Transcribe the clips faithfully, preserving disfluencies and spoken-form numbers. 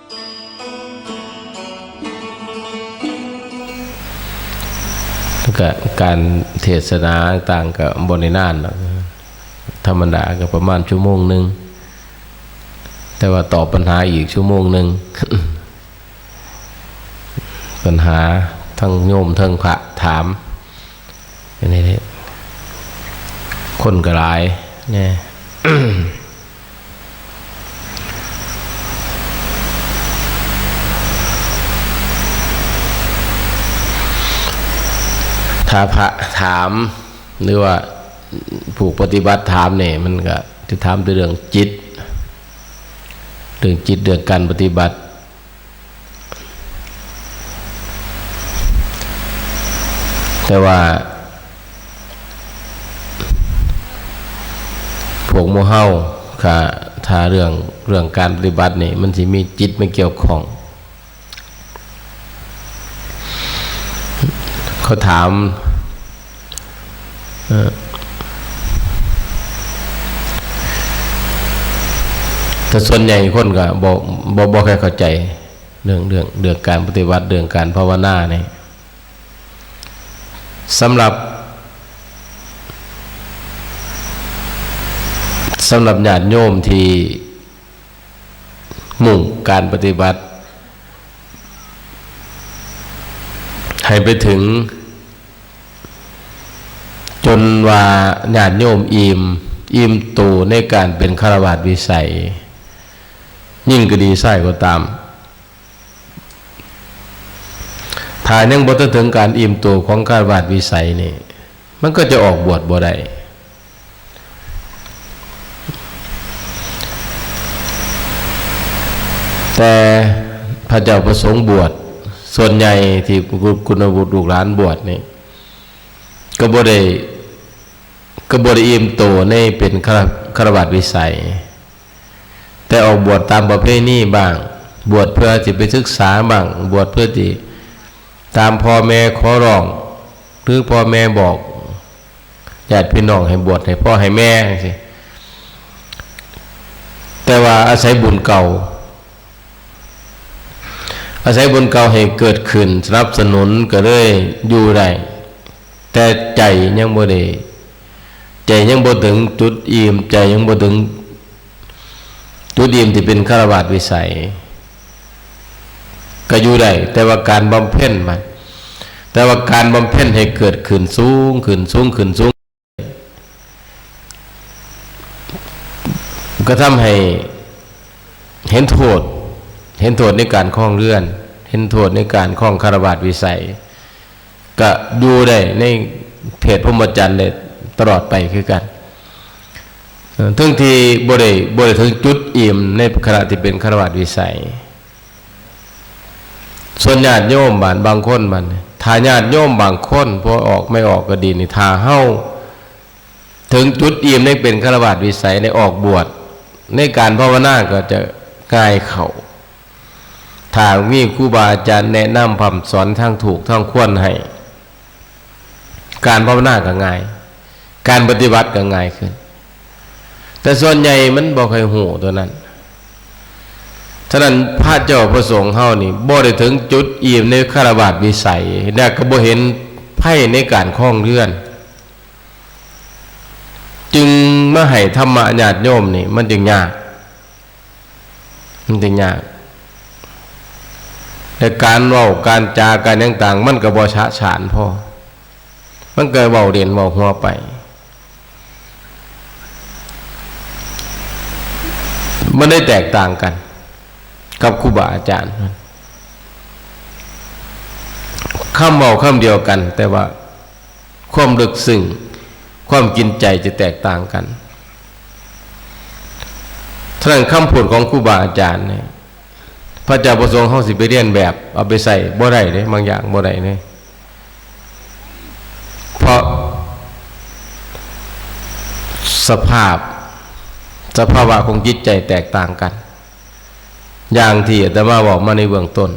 แล้วก็การเทศนาต่างๆก็บ่ได้นานหรอก ธรรมดาก็ประมาณชั่วโมงหนึ่ง แต่ว่าตอบปัญหาอีกชั่วโมงหนึ่ง ปัญหาทั้งโยมทั้งพระถาม อันนี้คนก็หลายเนี่ย ถ้าพระถาม หรือว่าผู้ปฏิบัติถามเนี่ย มันก็จะถามแต่เรื่องจิต เรื่องจิต เรื่องการปฏิบัติ แต่ว่า พวกหมู่เฮา ถ้า ถ้าเรื่อง เรื่องการปฏิบัตินี่ มันสิมีจิตมาเกี่ยวข้อง เขาถาม เอ่อ แต่ส่วนใหญ่คนก็บ่ บ่ บ่ค่อยเข้าใจ เรื่อง เรื่อง เรื่องการปฏิบัติ เรื่องการภาวนานี่ สำหรับ สำหรับญาติโยมที่มุ่งการปฏิบัติ ให้ไปถึง จนว่าญาติโยมอิ่ม อิ่มตัวในการเป็นฆราวาสวิสัย ยิ่งก็ดี ชายก็ตาม ถ้ายังบ่ทันถึงการอิ่มตัวของฆราวาสวิสัยนี่ มันก็จะออกบวชบ่ได้ แต่พระเจ้าประสงค์บวช ส่วนใหญ่ที่คุณบุตรลูกหลานบวชนี่ ก็บ่ได้ ก็บ่ได้อิ่มตัวในเป็นฆร- ฆราวาสวิสัย แต่ออกบวชตามประเพณีบ้าง บวชเพื่อสิไปศึกษาบ้าง บวชเพื่อสิตามพ่อแม่ขอร้อง หรือพ่อแม่บอกญาติพี่น้องให้บวชให้พ่อให้แม่จังซี้ แต่ว่าอาศัยบุญเก่า อาศัยบุญเก่าให้เกิดขึ้นสนับสนุนก็เลยอยู่ได้ แต่ใจยังบ่ได้ ใจยังบ่ถึงจุดอิ่ม ใจยังบ่ถึงจุดอิ่มที่เป็นฆราวาสวิสัย ก็อยู่ได้ แต่ว่าการบำเพ็ญมัน แต่ว่าการบำเพ็ญให้เกิดขึ้นสูงขึ้น สูงขึ้น สูง ก็ทำให้เห็นโทษ เห็นโทษในการครองเรือน เห็นโทษในการครองฆราวาสวิสัย ก็อยู่ได้ในเพศพรหมจรรย์ได้ตลอดไปคือกัน เอ่อ ทั้งที่บ่ได้ บ่ได้ถึงจุดอิ่มในขณะที่เป็นฆราวาสวิสัย ส่วนญาติโยมบาง บางคนบาดนี้ ถ้าญาติโยมบางคน พอออกไม่ออกก็ดีนี่ ถ้าเฮาถึงจุดอิ่มในเป็นฆราวาสวิสัย ในออกบวช ในการภาวนาก็จะง่ายเข้า ถ้ามีครูบาอาจารย์แนะนำพร่ำสอนทางถูกทางควรให้ การภาวนาก็ง่าย การปฏิบัติก็ง่ายขึ้น แต่ส่วนใหญ่มันบ่ค่อยฮู้ตัวนั้น ฉะนั้นพระเจ้าพระสงฆ์เฮานี่บ่ได้ถึงจุดอิ่มในฆราวาสวิสัย และก็บ่เห็นภัยในการครองเรือน จึงมาให้ธรรมะญาติโยมนี่มันจึงยาก มันจึงยาก และการเว้า การจา การหยังต่าง มันก็บ่ฉะฉานพอ มันก็เว้าเล่นเว้าหัวไป มันได้แตกต่างกัน กับครูบาอาจารย์ คำเว้าคำเดียวกัน แต่ว่าความลึกซึ้ง ความกินใจจะแตกต่างกัน ฉะนั้นคำพูดของครูบาอาจารย์เนี่ย พระเจ้าประสงค์เฮาสิไปเลียนแบบ เอาไปใส่บ่ได้เด้ บางอย่างบ่ได้เด้ เพราะสภาพ สภาวะของจิตใจแตกต่างกัน อย่างที่อาตมาบอกมาในเบื้องต้น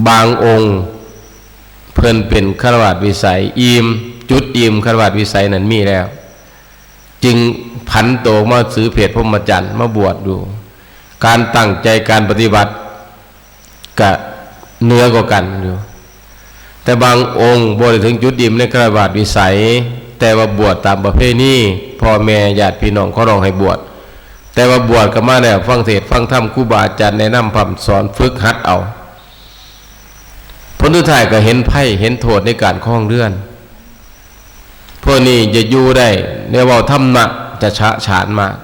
บางองค์เพิ่นเป็นฆราวาสวิสัย อิ่ม จุดอิ่มฆราวาสวิสัยนั้นมีแล้ว จึงผันตัวมาถือเพศพรหมจรรย์มาบวชอยู่ การตั้งใจการปฏิบัติก็เหนือกว่ากันอยู่ แต่บางองค์บ่ได้ถึงจุดอิ่มในฆราวาสวิสัย แต่ว่าบวชตามประเพณี พ่อแม่ญาติพี่น้องเขาร้องให้บวช แต่ว่าบวชก็มาแล้ว ฟังเทศน์ฟังธรรม ครูบาอาจารย์แนะนำพร่ำสอน ฝึกหัดเอา ผลสุดท้ายก็เห็นภัยเห็นโทษในการครองเรือน พวกนี้จะอยู่ได้ เรียกว่าธรรมะจะฉะฉานมาก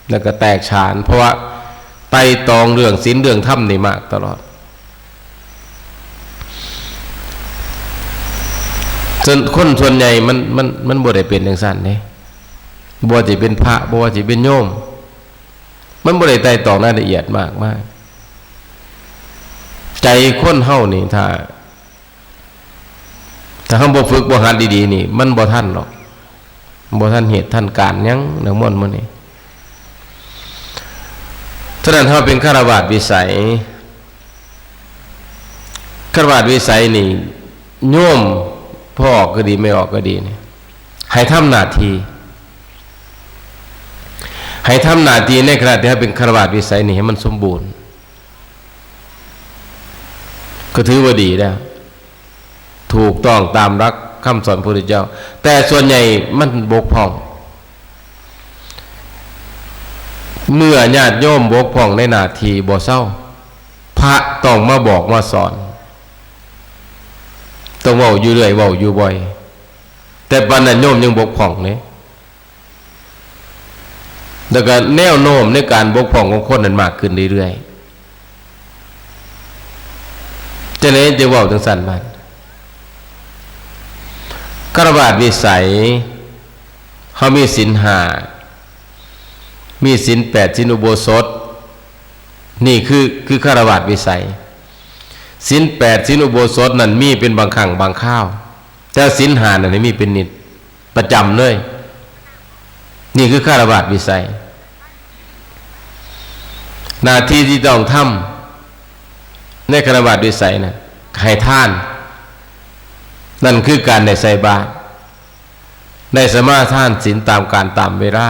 แล้วก็แตกฉาน เพราะว่าไต่ตองเรื่องศีลเรื่องธรรมนี่มากตลอด ส่วนคนส่วนใหญ่มัน มัน มันบ่ได้เป็นจั่งซั้นเด้ บ่ว่าสิเป็นพระ บ่ว่าสิเป็นโยม มันบ่ได้ไต่ตองรายละเอียดมากมาย ใจคนเฮานี่ ถ้า ถ้าเฮาบ่ฝึกบ่หัดดีๆนี่ มันบ่ทันหรอก บ่ทันเหตุทันการหยัง นักมนต์มื้อนี้ ฉะนั้นเฮาเป็นฆราวาสวิสัย ฆราวาสวิสัยนี่ โยมพ่อออกก็ดี แม่ออกก็ดีนี่ ให้ทำหน้าที่ ให้ทำหน้าที่ในขณะที่เฮาเป็นฆราวาสวิสัยนี่ให้มันสมบูรณ์ ก็ถือว่าดีแล้ว ถูกต้องตามหลักคำสอนพระพุทธเจ้า แต่ส่วนใหญ่มันบกพร่อง เมื่อญาติโยมบกพร่องในหน้าที่บ่เซา พระต้องมาบอกมาสอน ต้องเว้าอยู่เรื่อย เว้าอยู่บ่อย แต่ปานนั้นโยมยังบกพร่องเด้ แล้วก็แนวโน้มในการบกพร่องของคนนั้นมากขึ้นเรื่อยๆ จั่งใดจะเว้าจั่งซั้นบาด ฆราวาสวิสัย เฮามีศีลห้า มีศีลแปด ศีลอุโบสถ นี่คือ คือฆราวาสวิสัย ศีลแปด ศีลอุโบสถนั่นมีเป็นบางครั้งบางคราว แต่ศีลห้านั่นมีเป็นนิจ ประจำเลย นี่คือฆราวาสวิสัย หน้าที่ที่ต้องทำในฆราวาสวิสัยนะ ให้ทาน นั่นคือการได้ใส่บาตร ได้สมาทานศีลตามกาลตามเวลา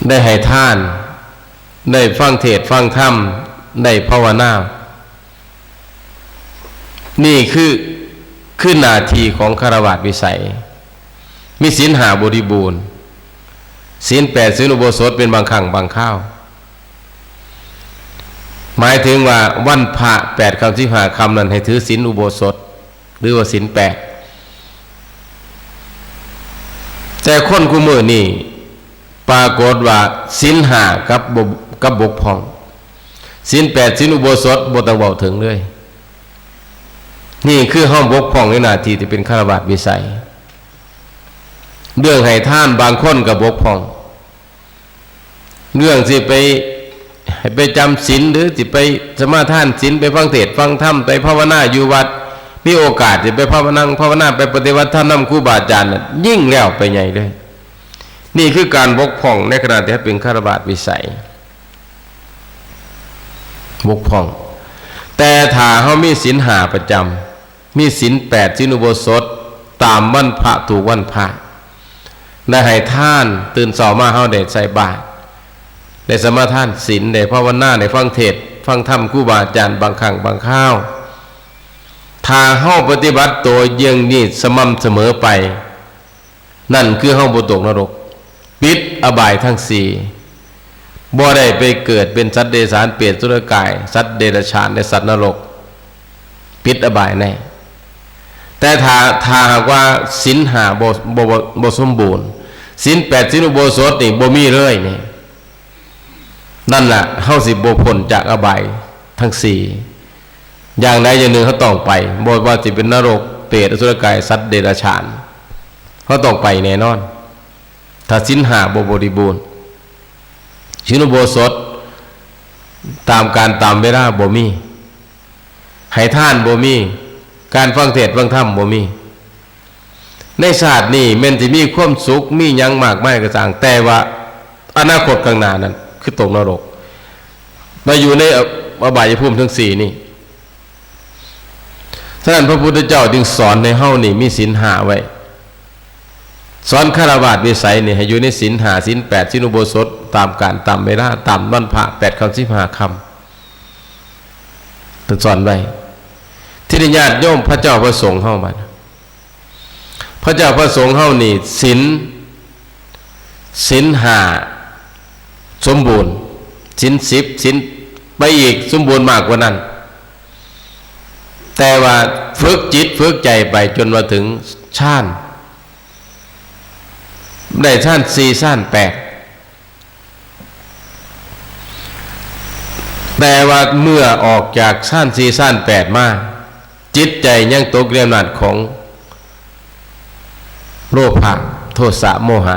ได้ให้ทาน ได้ฟังเทศน์ฟังธรรม ได้ภาวนา นี่คือ คือหน้าที่ของฆราวาสวิสัย มีศีลห้าบริบูรณ์ ศีลแปด ศีลอุโบสถเป็นบางครั้งบางคราว หมายถึงว่าวันพระแปดค่ำสิบห้าค่ำนั้นให้ถือศีลอุโบสถ หรือว่าศีลแปด แต่คนคู่มื้อนี้ปรากฏว่าศีลห้ากับบ่ กับบกพร่อง ศีลแปด ศีลอุโบสถบ่ต้องเว้าถึงเลย นี่คือเฮาบกพร่องในหน้าที่ที่เป็นฆราวาสวิสัย เรื่องให้ทานบางคนก็บกพร่อง เรื่องสิไป ให้ไปจำศีล หรือสิไปสมาทานศีล ไปฟังเทศน์ฟังธรรม ไปภาวนาอยู่วัด มีโอกาสสิไปภาวนา ภาวนา ไปปฏิบัติธรรมนำครูบาอาจารย์น่ะ ยิ่งแล้วไปใหญ่เลย นี่คือการบกพร่องในขณะที่เป็นฆราวาสวิสัย บกพร่อง แต่ถ้าเฮามีศีลห้าประจำ มีศีลแปด ศีลอุโบสถ ตามวันพระ ถูกวันพระ ได้ให้ทาน ตื่นเช้ามาเฮาได้ใส่บาตร ได้สมาทานศีล ได้ภาวนา ได้ฟังเทศน์ฟังธรรมครูบาอาจารย์บางครั้งบางคราว ถ้าเฮาปฏิบัติตัวอย่างนี้สม่ำเสมอไป นั่นคือเฮาบ่ตกนรก ปิดอบายทั้งสี่ บ่ได้ไปเกิดเป็นสัตว์เดรัจฉาน เปรต อสุรกาย สัตว์เดรัจฉาน และสัตว์นรก ปิดอบายแน่ แต่ถ้า ถ้าหากว่าศีลห้าบ่ บ่ บ่ บ่สมบูรณ์ ศีลแปด ศีลอุโบสถนี่บ่มีเลยนี่ นั่นน่ะ เฮาสิบ่พ้นจากอบายทั้งสี่ อย่างใดอย่างหนึ่งเฮาต้องไป บ่ว่าสิเป็นนรก เปรต อสุรกาย สัตว์เดรัจฉาน เฮาต้องไปแน่นอน ถ้าศีลห้าบ่บริบูรณ์ ศีลอุโบสถ ตามกาลตามเวลาบ่มี ให้ทานบ่มี การฟังเทศน์ฟังธรรมบ่มี ในชาตินี้แม่นสิมีความสุข มีหยังมากมายก็ตาม แต่ว่าอนาคตข้างหน้านั้นคือตกนรก มาอยู่ในอบายภูมิทั้งสี่นี่ ฉะนั้นพระพุทธเจ้าจึงสอนให้เฮานี่มีศีลห้าไว้ สอนฆราวาสวิสัยนี่ให้อยู่ในศีลห้า ศีลแปด ศีลอุโบสถ ตามกาลตามเวลา ตามวันพระ แปดค่ำ สิบห้าค่ำ เพิ่นสอนไว้ ทีนี้ญาติโยมพระเจ้าพระสงฆ์เฮาบัด พระเจ้าพระสงฆ์เฮานี่ศีล ศีลห้าสมบูรณ์ ศีลสิบ ศีลไปอีกสมบูรณ์มากกว่านั้น แต่ว่าฝึกจิตฝึกใจไปจนมาถึงฌาน ได้ฌานสี่ฌานแปด แต่ว่าเมื่อออกจากฌานสี่ฌานแปดมา จิตใจยังตกอยู่ในอำนาจของโลภะ โทสะ โมหะ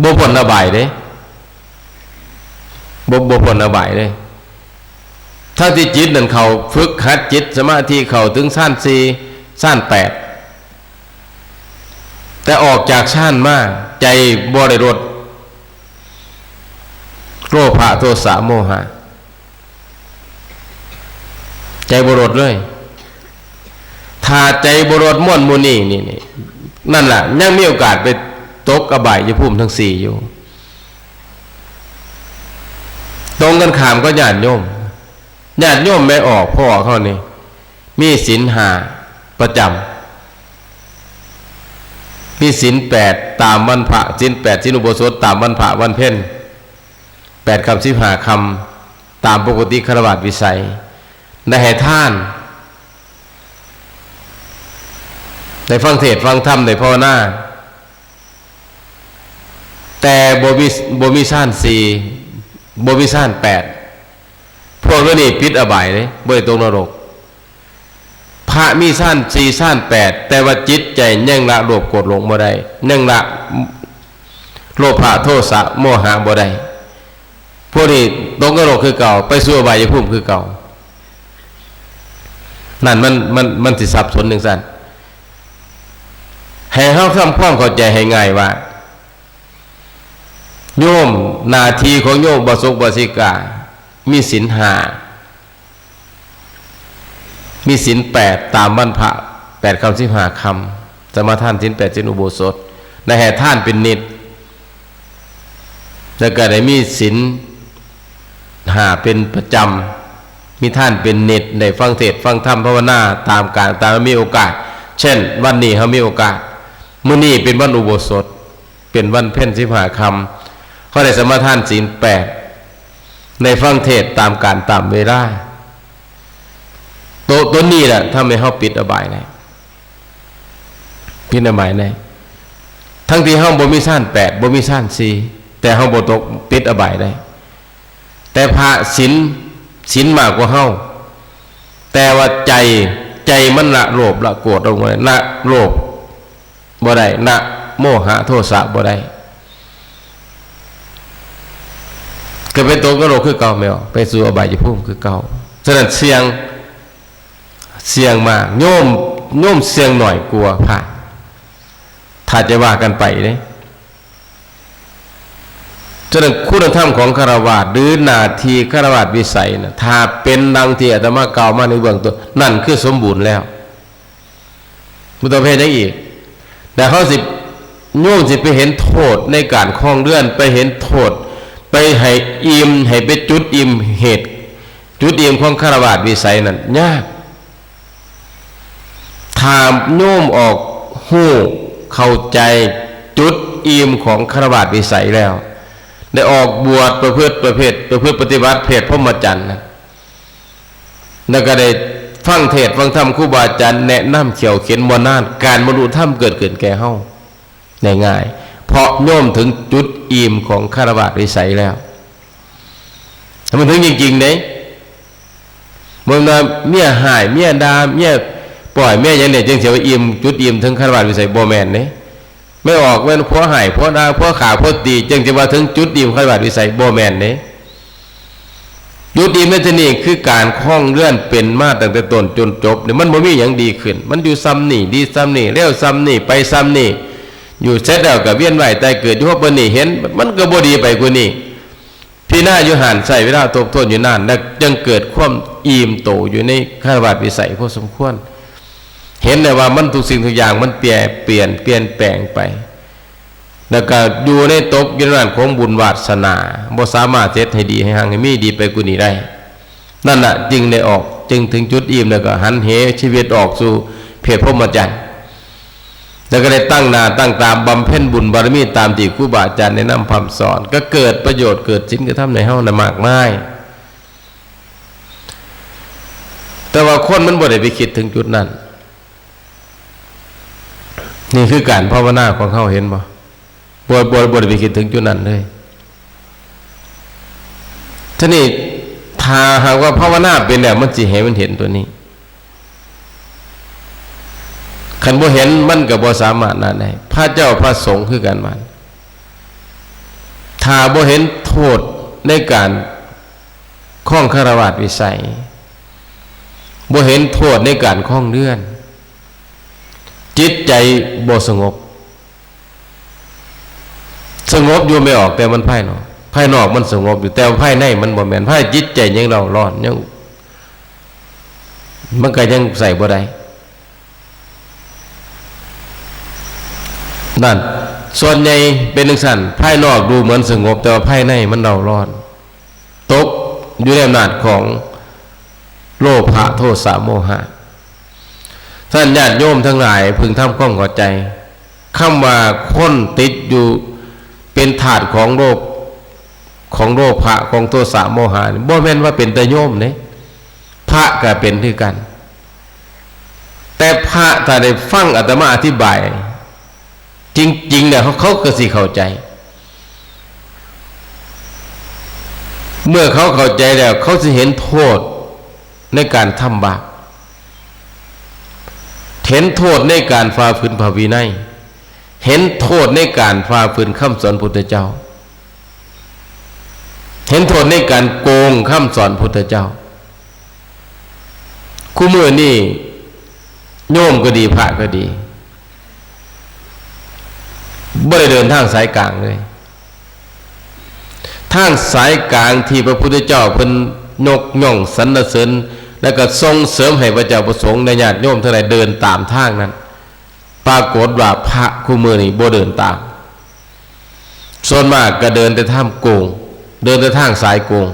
บ่พ้นอบายเด้ บ่ บ่พ้นอบายเด้ ทั้งที่จิตนั่นเข้า ฝึกหัดจิตสมาธิเข้าถึงฌานสี่ฌานแปด แต่ออกจากฌานมา ใจบ่ได้ลด โลภะ โทสะ โมหะ ใจบ่ลดเลย ถ้าใจบ่ลดม่วนหมู่นี้ นี่ นี่ นั่นล่ะ ยังมีโอกาสไปตกอบายภูมิทั้งสี่อยู่ ตรงกันข้ามกับญาติโยม ญาติโยมแม่ออก พ่อออกเฮานี่ มีศีลห้าประจำ มีศีลแปดตามวันพระ ศีลแปด ศีลอุโบสถตามวันพระวันเพ็ญ แปดค่ำ สิบห้าค่ำ ตามปกติฆราวาสวิสัย ได้ให้ทาน ได้ฟังเทศน์ฟังธรรม ได้ภาวนา แต่บ่มี บ่มีฌานสี่ บ่มีฌานแปด พวกเหล่านี้ผิดอบายเด้ บ่ได้ตกนรก พระมีฌานสี่ฌานแปด แต่ว่าจิตใจยังละโลภโกรธหลงบ่ได้ ยังละโลภะ โทสะ โมหะบ่ได้ พวกนี้ตกนรกคือเก่า ไปสู่อบายภูมิคือเก่า นั่นมัน มัน มันสิสับสนจั่งซั้น ให้เฮาทำความเข้าใจให้ง่ายว่า โยม หน้าที่ของโยมอุบาสกอุบาสิกา มีศีลห้า มีศีลแปดตามวันพระ แปดค่ำ สิบห้าค่ำ สมาทานศีลแปด ศีลอุโบสถ ได้ให้ทานเป็นนิจ แล้วก็ได้มีศีลห้าเป็นประจำ มีทานเป็นนิจ ได้ฟังเทศน์ฟังธรรมภาวนาตามกาล ตามมีโอกาส เช่น วันนี้เฮามีโอกาส มื้อนี้เป็นวันอุโบสถ เป็นวันเพ็ญ สิบห้าค่ำ เฮาได้สมาทานศีลแปด ได้ฟังเทศน์ตามกาลตามเวลา โต ตัวนี้แหละทำให้เฮาปิดอบายได้ ปิดอบายได้ ทั้งที่เฮาบ่มีฌานแปด บ่มีฌานสี่ แต่เฮาบ่ตก ปิดอบายได้ แต่พระศีล ศีลมากกว่าเฮา แต่ว่าใจ ใจมันละโลภละโกรธลงบ่ได้ ละโลภบ่ได้ ละโมหะโทสะบ่ได้ ก็ไปตกนรกคือเก่าแม่นบ่ ไปสู่อบายภูมิคือเก่า ฉะนั้นเสี่ยง เสี่ยงมาก โยม โยมเสี่ยงน้อยกว่าพระ ถ้าจะว่ากันไปเด้ ฉะนั้นคุณธรรมของฆราวาส หรือหน้าที่ฆราวาสวิสัยนะ ถ้าเป็นดังที่อาตมาเกล่าวมาในเบื้องต้น นั่นคือสมบูรณ์แล้ว บ่ต้องไปเฮ็ดหยังอีก แต่เฮาสิ โยมสิไปเห็นโทษในการครองเรือน ไปเห็นโทษ ไปให้อิ่ม ให้ไปจุดอิ่มเหตุ จุดอิ่มของฆราวาสวิสัยนั่นยาก ถ้าโยมออกฮู้เข้าใจจุดอิ่มของฆราวาสวิสัยแล้ว ได้ออกบวชประพฤติประเภท ประพฤติปฏิบัติเพศพรหมจรรย์นะ แล้วก็ได้ฟังเทศน์ฟังธรรมครูบาอาจารย์แนะนำเขี่ยวเข็นบ่นาน การบรรลุธรรมเกิดขึ้นแก่เฮาได้ง่าย เพราะโยมถึงจุดอิ่มของฆราวาสวิสัยแล้ว มันถึงจริงๆเด้ บ่แม่นว่าเมียฮ้าย เมียด่า เมียป้อย เมียหยังเนี่ย จึงสิว่าอิ่ม จุดอิ่มถึงฆราวาสวิสัย บ่แม่นเด้ แม่นออก แม่นผัวฮ้าย ผัวด่า ผัวฆ่า ผัวตี จึงสิว่าถึงจุดอิ่มฆราวาสวิสัย บ่แม่นเด้ จุดอิ่มในที่นี้คือการครองเรือนเป็นมาตั้งแต่ต้นจนจบเนี่ย มันบ่มีหยังดีขึ้น มันอยู่ส่ำนี่ ดีส่ำนี่ เลวส่ำนี่ ไปส่ำนี่ อยู่เสร็จแล้วก็เวียนว่ายตายเกิดอยู่ฮอดปานนี้ เห็นมันก็บ่ดีไปกว่านี้ พิจารณาอยู่หั่น ใช้เวลาทบทวนอยู่นาน แล้วจึงเกิดความอิ่มโตอยู่ในฆราวาสวิสัยพอสมควร เห็นได้ว่ามันทุกสิ่งทุกอย่างมันเปลี่ยน เปลี่ยน เปลี่ยนแปลงไป แล้วก็อยู่ในตกอยู่ในนั้นของบุญวาสนา บ่สามารถเฮ็ดให้ดีให้ฮังให้มีดีไปกว่านี้ได้ นั่นน่ะจึงได้ออก จึงถึงจุดอิ่ม แล้วก็หันเหชีวิตออกสู่เพศพรหมจรรย์ แล้วก็ได้ตั้งหน้าตั้งตาบำเพ็ญบุญบารมีตามที่ครูบาอาจารย์แนะนำพร่ำสอน ก็เกิดประโยชน์เกิดศีลเกิดธรรมในเฮานะมากมาย แต่ว่าคนมันบ่ได้ไปคิดถึงจุดนั้น นี่คือการภาวนาของเฮา เห็นบ่ บ่ บ่ บ่ได้ไปคิดถึงจุดนั้นเลย ทีนี้ถ้าหากว่าภาวนาเป็นแล้ว มันสิให้มันเห็นตัวนี้ คันบ่เห็นมันก็บ่สามารถนั่นได้ พระเจ้าพระสงฆ์คือกันมัน ถ้าบ่เห็นโทษในการครองฆราวาสวิสัย บ่เห็นโทษในการครองเรือน จิตใจบ่สงบ สงบอยู่ไม่ออก แต่มันภายนอก ภายนอกมันสงบอยู่ แต่ภายในมันบ่แม่น ภายจิตใจยังเร่าร้อน ยัง มันก็ยังใส่บ่ได้ นั่น ส่วนใหญ่เป็นจังซั่น ภายนอกดูเหมือนสงบ แต่ว่าภายในมันเร่าร้อน ตกอยู่ในอำนาจของโลภะ โทสะ โมหะ ท่านญาติโยมทั้งหลายพึงทำความเข้าใจ คำว่าคนติดอยู่เป็นทาสของโลภ ของโลภะ ของโทสะ โมหะนี่ บ่แม่นว่าเป็นแต่โยมเด้ พระก็เป็นคือกัน แต่พระถ้าได้ฟังอาตมาอธิบาย จริงๆเนี่ย เขา เขาก็สิเข้าใจ เมื่อเขาเข้าใจแล้ว เขาสิเห็นโทษในการทำบาป เห็นโทษในการฝ่าฝืนพระวินัย เห็นโทษในการฝ่าฝืนคำสอนพุทธเจ้า เห็นโทษในการโกงคำสอนพุทธเจ้า คู่มื้อนี้โยมก็ดี พระก็ดี บ่ได้เดินทางสายกลางเลย ทางสายกลางที่พระพุทธเจ้าเพิ่นยกย่องสรรเสริญ และก็ส่งเสริมให้พระเจ้าพระสงฆ์และญาติโยมทั้งหลายเดินตามทางนั้น ปรากฏว่าพระคู่มื้อนี้บ่เดินตาม ส่วนมากก็เดินแต่ทางโกง เดินแต่ทางสายโกง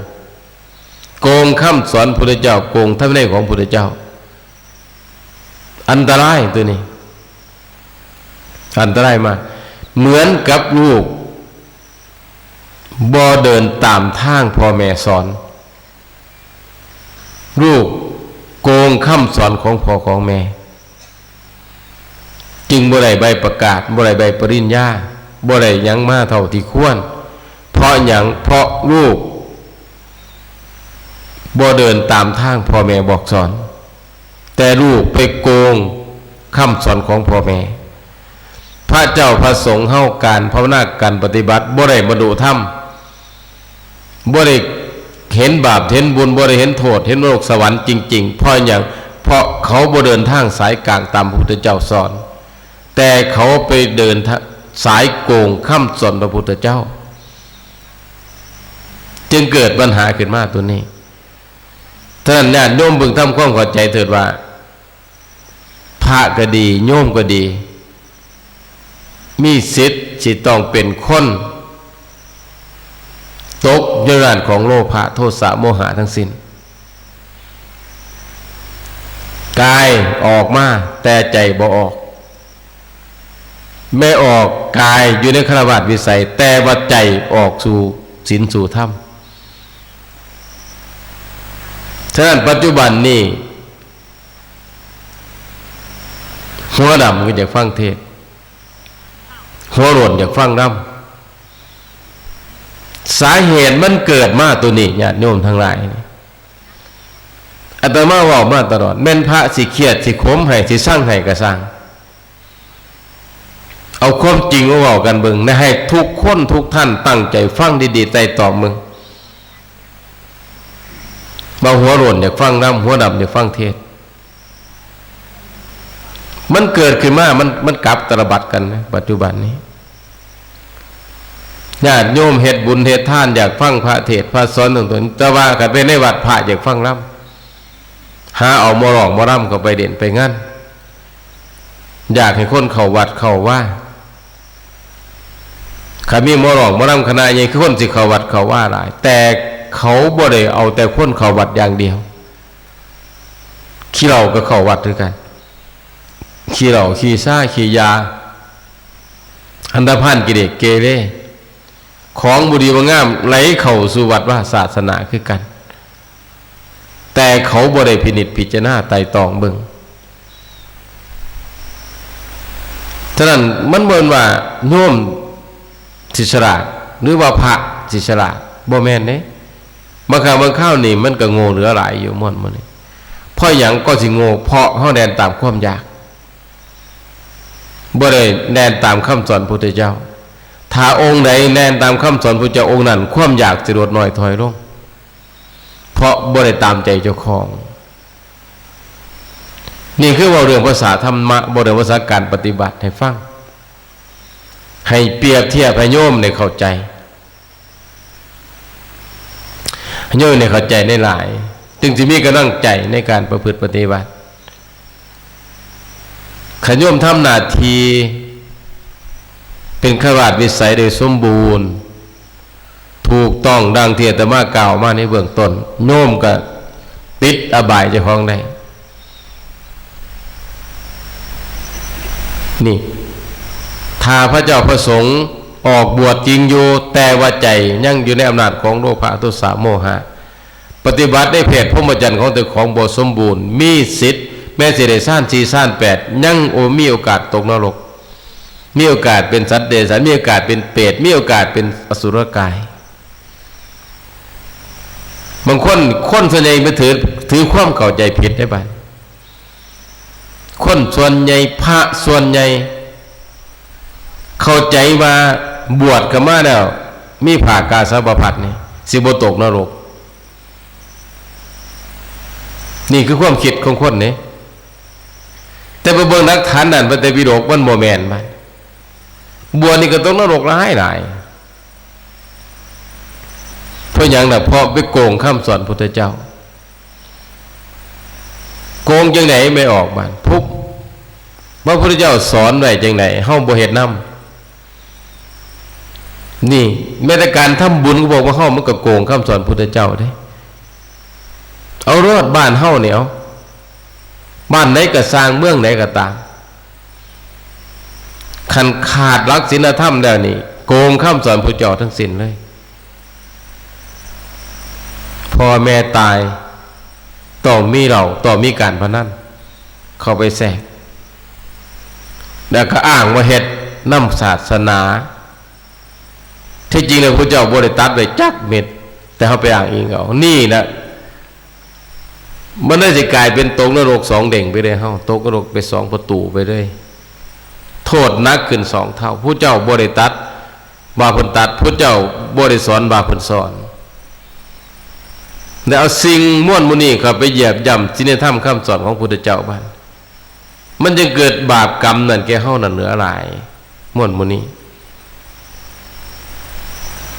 โกงคำสอนพุทธเจ้า โกงธรรมวินัยของพุทธเจ้า อันตรายตัวนี้ อันตรายมาก เหมือนกับลูกบ่เดินตามทางพ่อแม่สอน ลูกโกงคำสอนของพ่อของแม่ จึงบ่ได้ใบประกาศ บ่ได้ใบปริญญา บ่ได้หยังมาเท่าที่ควร เพราะหยัง เพราะลูกบ่เดินตามทางพ่อแม่บอกสอน แต่ลูกไปโกงคำสอนของพ่อแม่ พระเจ้าพระสงฆ์เฮา การภาวนาการปฏิบัติบ่ได้บรรลุธรรม บ่ได้เห็นบาปเห็นบุญ บ่ได้เห็นโทษ เห็นนรกสวรรค์จริงๆ เพราะหยัง เพราะเขาบ่เดินทางสายกลางตามพระพุทธเจ้าสอน แต่เขาไปเดินทะ- สายโกงคำสอนพระพุทธเจ้า จึงเกิดปัญหาขึ้นมาตัวนี้ ฉะนั้นญาติโยมเบิ่งทำความเข้าใจเถิดว่า พระก็ดี โยมก็ดี มีสิทธิ์สิต้องเป็นคนตกอยู่ในด้านของโลภะ โทสะ โมหะทั้งสิ้น กายออกมา แต่ใจบ่ออก แม่ออก กายอยู่ในฆราวาสวิสัย แต่ว่าใจออกสู่ศีลสู่ธรรม ฉะนั้นปัจจุบันนี้ หัวดำก็อยากฟังเทศน์ หัวโล้นอยากฟังธรรม สาเหตุมันเกิดมาตัวนี้ ญาติโยมทั้งหลายนี่ อาตมาเว้ามาตลอด แม่นพระสิเครียด สิขมให้ สิซังให้ก็ซ่าง เอาความจริงมาเว้ากันเบิ่งนะ ให้ทุกคนทุกท่านตั้งใจฟังดีๆ ไตร่ตรองเบิ่ง ว่าหัวโล้นอยากฟังธรรม หัวดำอยากฟังเทศน์ มันเกิดขึ้นมา มัน มันกลับตาลปัตรกันนะ ปัจจุบันนี้ ญาติโยมเฮ็ดบุญเฮ็ดทาน อยากฟังพระเทศน์พระสอนต่างๆ แต่ว่าคันไปในวัด พระอยากฟังธรรม หาเอาหมอร้องหมอรำเข้าไปเล่นไปงาน อยากให้คนเข้าวัดเข้าวา คันมีหมอร้องหมอลำคณะใหญ่ คือคนสิเข้าวัดเข้าวาหลาย แต่เขาบ่ได้เอาแต่คนเข้าวัดอย่างเดียว ขี้เหล้าก็เข้าวัดคือกัน ขี้เหล้า ขี้ซา ขี้ยา อันธพาล กิเลสเกเร ของบ่ดีบ่งามไหลเข้าสู่วัดวาศาสนาคือกัน แต่เขาบ่ได้พินิจพิจารณาไตร่ตรองเบิ่ง ฉะนั้นมันบ่แม่นว่าโยมสิฉลาด หรือว่าพระสิฉลาด บ่แม่นเด้ บางครั้งบางคราวนี่มันก็โง่เหลือหลายอยู่ม่วนมื้อนี้ เพราะหยังก็สิโง่ เพราะเฮาแล่นตามความอยาก บ่ได้แล่นตามคำสอนพุทธเจ้า ถ้าองค์ใดแล่นตามคำสอนพุทธเจ้า องค์นั้นความอยากสิลดน้อยถอยลง เพราะบ่ได้ตามใจเจ้าของ นี่คือเว้าเรื่องภาษาธรรมะ บ่ได้ภาษาการปฏิบัติให้ฟัง ให้เปรียบเทียบให้โยมได้เข้าใจ โยมได้เข้าใจได้หลาย จึงสิมีกำลังใจในการประพฤติปฏิบัติ คันโยมทำหน้าที่เป็นฆราวาสวิสัยโดยสมบูรณ์ ถูกต้องดังที่อาตมากล่าวมาในเบื้องต้น โยมก็ปิดอบายเจ้าของได้ นี่ ถ้าพระเจ้าพระสงฆ์ออกบวชจริงอยู่ แต่ว่าใจยังอยู่ในอำนาจของโลภะ โทสะ โมหะ ปฏิบัติในเพศพรหมจรรย์ของเจ้าของบ่สมบูรณ์ มีสิทธิ์ แม้สิได้ฌานสี่ฌานแปด ยังโอ มีโอกาสตกนรก มีโอกาสเป็นสัตว์เดรัจฉาน มีโอกาสเป็นเปรต มีโอกาสเป็นอสุรกาย บางคน คนส่วนใหญ่ไปถือ ถือความเข้าใจผิดได้บัด คนส่วนใหญ่ พระส่วนใหญ่ เข้าใจว่าบวชเข้ามาแล้ว มีผ้ากาสาวพัสตร์นี่ สิบ่ตกนรก นี่คือความคิดของคนนี่ แต่ไปเบิ่งหลักฐานด้านพระไตรปิฎก มันบ่แม่นมัน บวชนี่ก็ตกนรกหลายหลาย เพราะหยังน่ะ เพราะไปโกงคำสอนพุทธเจ้า โกงจังได๋ ไม่ออกบาด พุบ พระพุทธเจ้าสอนไว้จังได๋ เฮาบ่เฮ็ดนำ นี่ แม้แต่การทำบุญก็บอกว่าเฮามันก็โกงคำสอนพุทธเจ้าเด้ เอาโลด บ้านเฮานี่ เอา บ้านใดก็ซ่าง เมืองใดก็ตาม คันขาดหลักศีลธรรมแล้วนี่ โกงคำสอนพุทธเจ้าทั้งสิ้นเลย พ่อแม่ตาย ต้องมีเหล้า ต้องมีการพนันเข้าไปแทรก แล้วก็อ้างว่าเฮ็ดนำศาสนา ที่จริงแล้วพุทธเจ้าบ่ได้ตรัสไว้จักเม็ด แต่เฮาไปอ้างอิงเอา นี่นะ มันเลยสิกลายเป็นตกนรกสองเด้งไปเลย เฮาตกนรกไปสองประตูไปเลย โทษหนักขึ้นสองเท่า พุทธเจ้าบ่ได้ตรัสว่าเพิ่นตรัส พุทธเจ้าบ่ได้สอนว่าเพิ่นสอน แล้วเอาสิ่งมวลหมู่นี้เข้าไปเหยียบย่ำศีลธรรมคำสอนของพุทธเจ้าบาด มันจึงเกิดบาปกรรมนั่นแก่เฮานั่นเหลือหลาย มวลหมู่นี้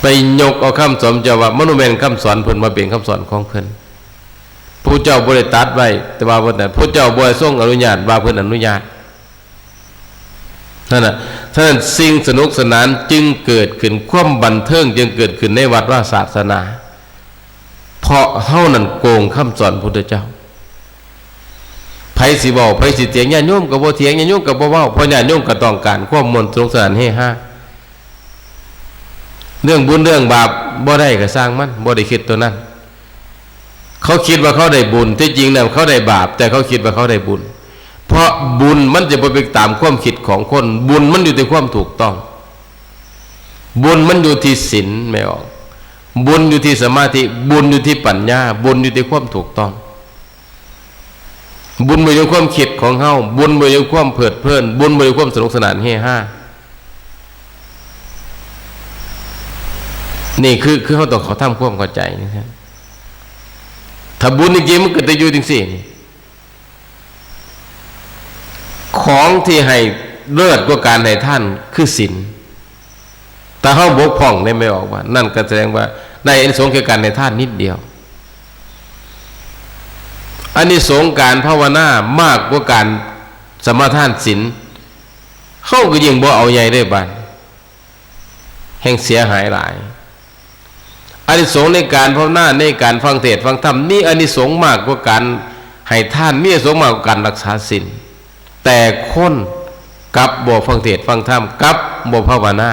ไปยกเอาคำสอนเจ้าว่ามันบ่แม่นคำสอนเพิ่น มาเป็นคำสอนของเพิ่น ผู้เจ้าบ่ได้ตรัสไว้ แต่ว่าเพิ่นน่ะ ผู้เจ้าบ่ได้ทรงอนุญาต ว่าเพิ่นอนุญาต นั่นน่ะ ฉะนั้นสิ่งสนุกสนานจึงเกิดขึ้น ความบันเทิงจึงเกิดขึ้นในวัดวาศาสนา เพราะเฮานั่นโกงคำสอนพุทธเจ้า ไผสิเว้า ไผสิเถียง ญาติโยมก็บ่เถียง ญาติโยมก็บ่เว้า เพราะญาติโยมก็ต้องการความม่วนสนุกสนานเฮฮา เรื่องบุญเรื่องบาปบ่ได้ก็ซ่างมัน บ่ได้คิดตัวนั้น เขาคิดว่าเขาได้บุญ ที่จริงแล้วเขาได้บาป แต่เขาคิดว่าเขาได้บุญ เพราะบุญมันจะบ่ไปตามความคิดของคน บุญมันอยู่ที่ความถูกต้อง บุญมันอยู่ที่ศีล แม่ออก บุญอยู่ที่สมาธิ บุญอยู่ที่ปัญญา บุญอยู่ที่ความถูกต้อง บุญบ่อยู่ความคิดของเฮา บุญบ่อยู่ความเพลิดเพลิน บุญบ่อยู่ความสนุกสนานเฮฮา นี่คือ คือเฮาต้องเข้าทำความเข้าใจนะครับ ถ้าบุญจริงๆ มันก็จะอยู่จังซี่นี่ ของที่ให้เลิศกว่าการให้ทานคือศีล ถ้าเฮาบกพร่องได้ แม่ออกว่า นั่นก็แสดงว่าได้อานิสงส์แก่การให้ทานนิดเดียว อานิสงส์การภาวนามากกว่าการสมาทานศีล เขาก็ยิ่งบ่เอาใหญ่ได้บาด แห่งเสียหายหลาย อานิสงส์ในการภาวนา ในการฟังเทศน์ฟังธรรม มีอานิสงส์มากกว่าการให้ทาน มีอานิสงส์มากกว่าการรักษาศีล แต่คนกลับบ่ฟังเทศน์ฟังธรรม กลับบ่ภาวนา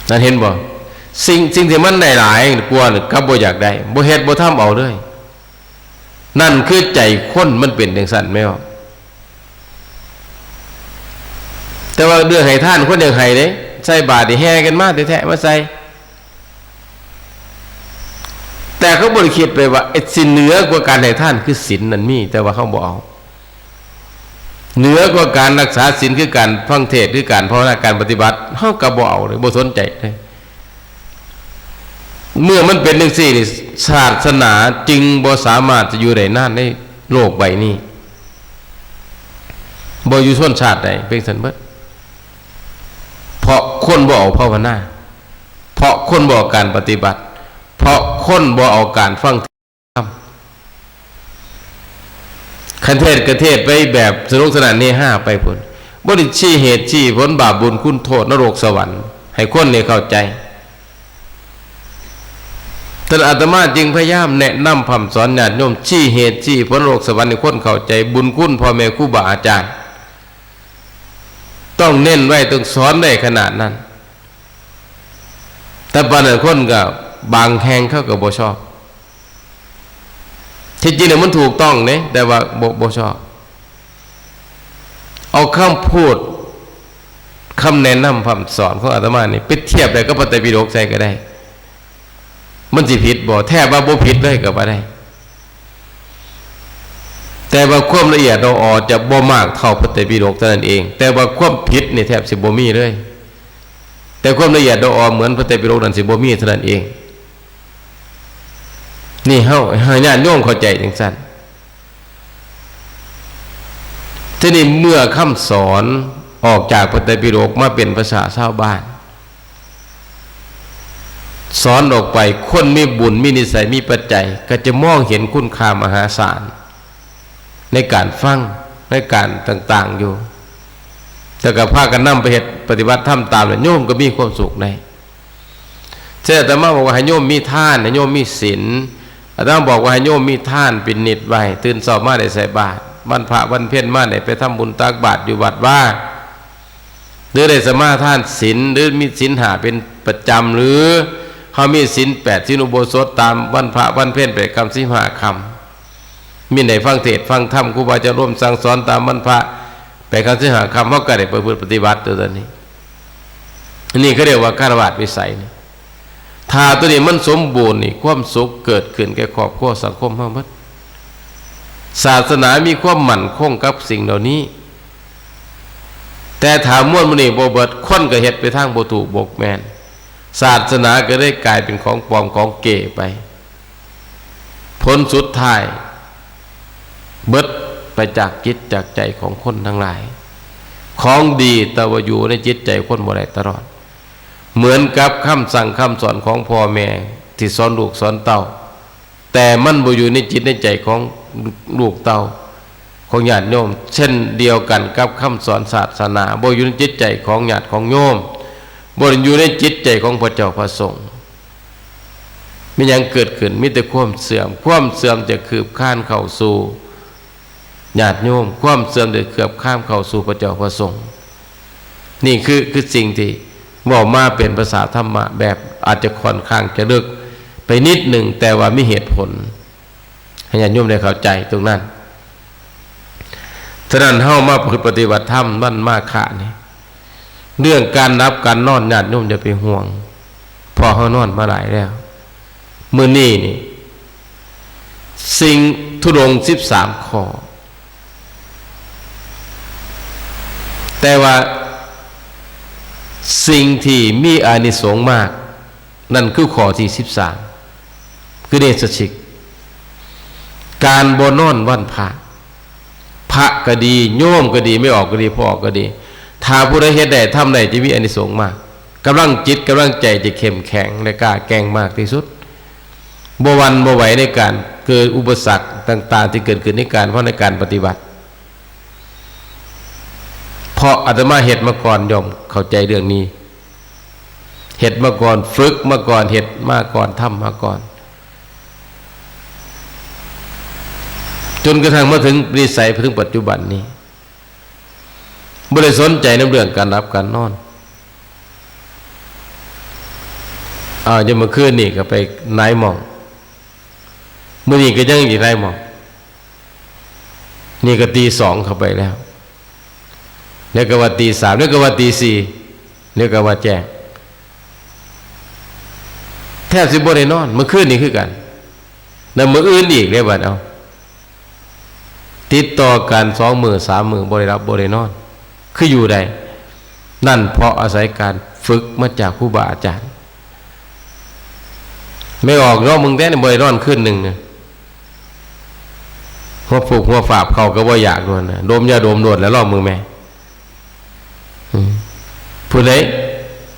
นั่นเห็นบ่ สิ่ง สิ่งที่มันได้หลายกว่านี่กลับบ่อยากได้ บ่เฮ็ดบ่ทำเอาเลย นั่นคือใจคนมันเป็นจั่งซั้นแม่นบ่ แต่ว่าเรื่องให้ทานคนอยากให้เด้ ใส่บาตรนี่แห่กันมาแท้ๆ มาใส่ แต่เขาบ่ได้คิดไปว่าไอ้สิ่งเหนือกว่าการให้ทานคือศีลนั่นมี แต่ว่าเขาบ่เอา เหนือกว่าการรักษาศีลคือการฟังเทศน์ คือการภาวนา การปฏิบัติ เขาก็บ่เอาเลย บ่สนใจเลย เมื่อมันเป็นจั่งซี้นี่ ศาสนาจึงบ่สามารถจะอยู่ได้นานในโลกใบนี้ บ่อยู่ชนชาติใด เป็นซั้นเบิด เพราะคนบ่เอาภาวนา เพราะคนบ่เอาการปฏิบัติ เพราะคนบ่เอาการฟัง คันเทศน์ก็เทศน์ไปแบบสนุกสนานเฮฮาไปพุ้น บ่ได้ชี้เหตุชี้ผลบาปบุญคุณโทษนรกสวรรค์ ให้คนได้เข้าใจ ท่านอาตมาจึงพยายามแนะนำพร่ำสอนญาติโยม ชี้เหตุชี้ผลนรกสวรรค์ให้คนเข้าใจ บุญคุณพ่อแม่ครูบาอาจารย์ ต้องเน้นไว้ ต้องสอนได้ขนาดนั้น แต่ปานนั้นคนก็บางแห่งเขาก็บ่ชอบ ที่จริงเนี่ยมันถูกต้องเด้ แต่ว่าบ่ บ่ชอบ เอาคำพูด คำแนะนำพร่ำสอนของอาตมานี่ไปเทียบได้กับพระไตรปิฎกใส่ก็ได้ มันสิผิดบ่ แทบว่าบ่ผิดเลยก็ว่าได้ แต่ว่าความละเอียดอ่อนจะบ่มากเท่าพระไตรปิฎกเท่านั้นเอง แต่ว่าความผิดนี่แทบสิบ่มีเลย แต่ความละเอียดอ่อนเหมือนพระไตรปิฎกนั่นสิบ่มีเท่านั้นเอง นี่เฮา ให้ญาติโยมเข้าใจจั่งซั้น ทีนี้เมื่อคำสอนออกจากพระไตรปิฎกมาเป็นภาษาชาวบ้าน สอนออกไป คนมีบุญ มีนิสัย มีปัจจัย ก็จะมองเห็นคุณค่ามหาศาล ในการฟัง ในการต่างๆอยู่ แต่ก็พากันนำไปเฮ็ดปฏิบัติธรรมตาม แล้วโยมก็มีความสุขได้ เช่นอาตมาบอกว่าให้โยมมีทาน ให้โยมมีศีล อาตมาบอกว่าให้โยมมีทานเป็นนิจไว้ ตื่นเช้ามาได้ใส่บาตร วันพระวันเพ็ญมาได้ไปทำบุญตักบาตรอยู่วัดวา หรือได้สมาทานศีล หรือมีศีลห้าเป็นประจำ หรือเฮามีศีลแปด ศีลอุโบสถตามวันพระวันเพ็ญแปดค่ำสิบห้าค่ำ มีได้ฟังเทศน์ฟังธรรม ครูบาอาจารย์ร่วมสั่งสอนตามวันพระแปดค่ำสิบห้าค่ำ เฮาก็ได้ประพฤติปฏิบัติตัวนี้ อันนี้เขาเรียกว่าฆราวาสวิสัยนี่ ถ้าตัวนี้มันสมบูรณ์นี่ ความสุขเกิดขึ้นแก่ครอบครัวสังคมเฮาหมด ศาสนามีความมั่นคงกับสิ่งเหล่านี้ แต่ถ้ามวลหมู่นี้บ่เบิด คนก็เฮ็ดไปทางบ่ถูกบ่แม่น ศาสนาก็ได้กลายเป็นของปลอมของเก๊ไป ผลสุดท้าย เบิดไปจากจิตจากใจของคนทั้งหลาย ของดีแต่ว่าอยู่ในจิตใจคนบ่ได้ตลอด เหมือนกับคำสั่งคำสอนของพ่อแม่ที่สอนลูกสอนเต้า แต่มันบ่อยู่ในจิตในใจของลูกเต้า ของญาติโยม เช่นเดียวกันกับคำสอนศาสนา บ่อยู่ในจิตใจของญาติของโยม บ่อยู่ในจิตใจของพระเจ้าพระสงฆ์ มีหยังเกิดขึ้น มีแต่ความเสื่อม ความเสื่อมจะคืบคลานเข้าสู่ญาติโยม ความเสื่อมจะคืบคลานเข้าสู่พระเจ้าพระสงฆ์ นี่คือ คือสิ่งที่เว้ามาเป็นภาษาธรรมะ แบบอาจจะค่อนข้างจะลึกไปนิดหนึ่ง แต่ว่ามีเหตุผล ให้ญาติโยมได้เข้าใจตรงนั้น ฉะนั้นเฮามาประพฤติปฏิบัติธรรมวันมาฆะนี่ เรื่องการหลับการนอนญาติโยมอย่าไปห่วง เพราะเฮานอนมาหลายแล้ว มื้อนี้นี่ สิ่งธุดงค์สิบสามข้อ แต่ว่าสิ่งที่มีอานิสงส์มาก นั่นคือข้อที่สิบสาม คือเนสสิก การบ่นอนวันพระ พระก็ดี โยมก็ดี แม่ออกก็ดี พ่อออกก็ดี ถ้าผู้ใดเฮ็ดได้ ทำได้ จะมีอานิสงส์มาก กำลังจิต กำลังใจจะเข้มแข็ง และกล้าแกร่งมากที่สุด บ่หวั่นบ่ไหวในการเกิดอุปสรรคต่างๆ ที่เกิดขึ้นในการ เพราะในการปฏิบัติ เพราะอาตมาเฮ็ดมาก่อน ย่อมเข้าใจเรื่องนี้ เฮ็ดมาก่อน ฝึกมาก่อน เฮ็ดมาก่อน ทำมาก่อน จนกระทั่งมาถึงนิสัย ถึงปัจจุบันนี้ บ่ได้สนใจในเรื่องการหลับการนอน อ้าว ยังเมื่อคืนนี่ก็ไปหลายหม่อง มื้อนี้ก็ยังอีกหลายหม่อง นี่ก็ตีสองเข้าไปแล้ว แล้วก็ว่าตีสาม แล้วก็ว่าตีสี่ แล้วก็ว่าแจ้ง แทบสิบ่ได้นอน เมื่อคืนนี่คือกัน แล้วมื้ออื่นอีกเด้บัด เอา ติดต่อกันสองมื้อสามมื้อ บ่ได้หลับบ่ได้นอน คืออยู่ได้ นั่นเพราะอาศัยการฝึกมาจากครูบาอาจารย์ ไม่ออกเนาะ มึงแท้นี่บ่ได้นอนคืนหนึ่งนะ หัวฟูกหัวฟาบ เข้าก็บ่อยากโลดนะ ดมยาดมโลดแล้ว ลองมึงแม่ อืม ผู้ใด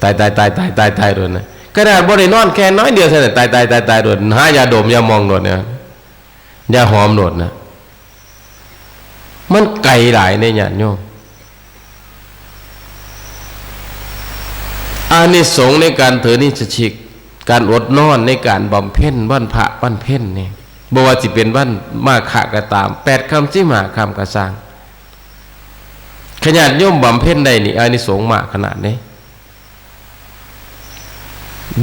ตาย ตาย ตาย ตาย ตาย ตายโลดนะ ขนาดบ่ได้นอนแค่น้อยเดียวเท่านั้น ตาย ตาย ตาย ตายโลด หายาดมยามองโลดนะ ยาหอมโลดนะ มันไกลหลายเด้ ญาติโยม อานิสงส์ในการถือนิจฉิก การอดนอน ในการบำเพ็ญวันพระวันเพ็ญนี่ บ่ว่าสิเป็นวันมาฆะก็ตาม แปดค่ำสิบห้าค่ำก็ซ่าง ขนาดโยมบำเพ็ญได้นี่ อานิสงส์มากขนาดนี้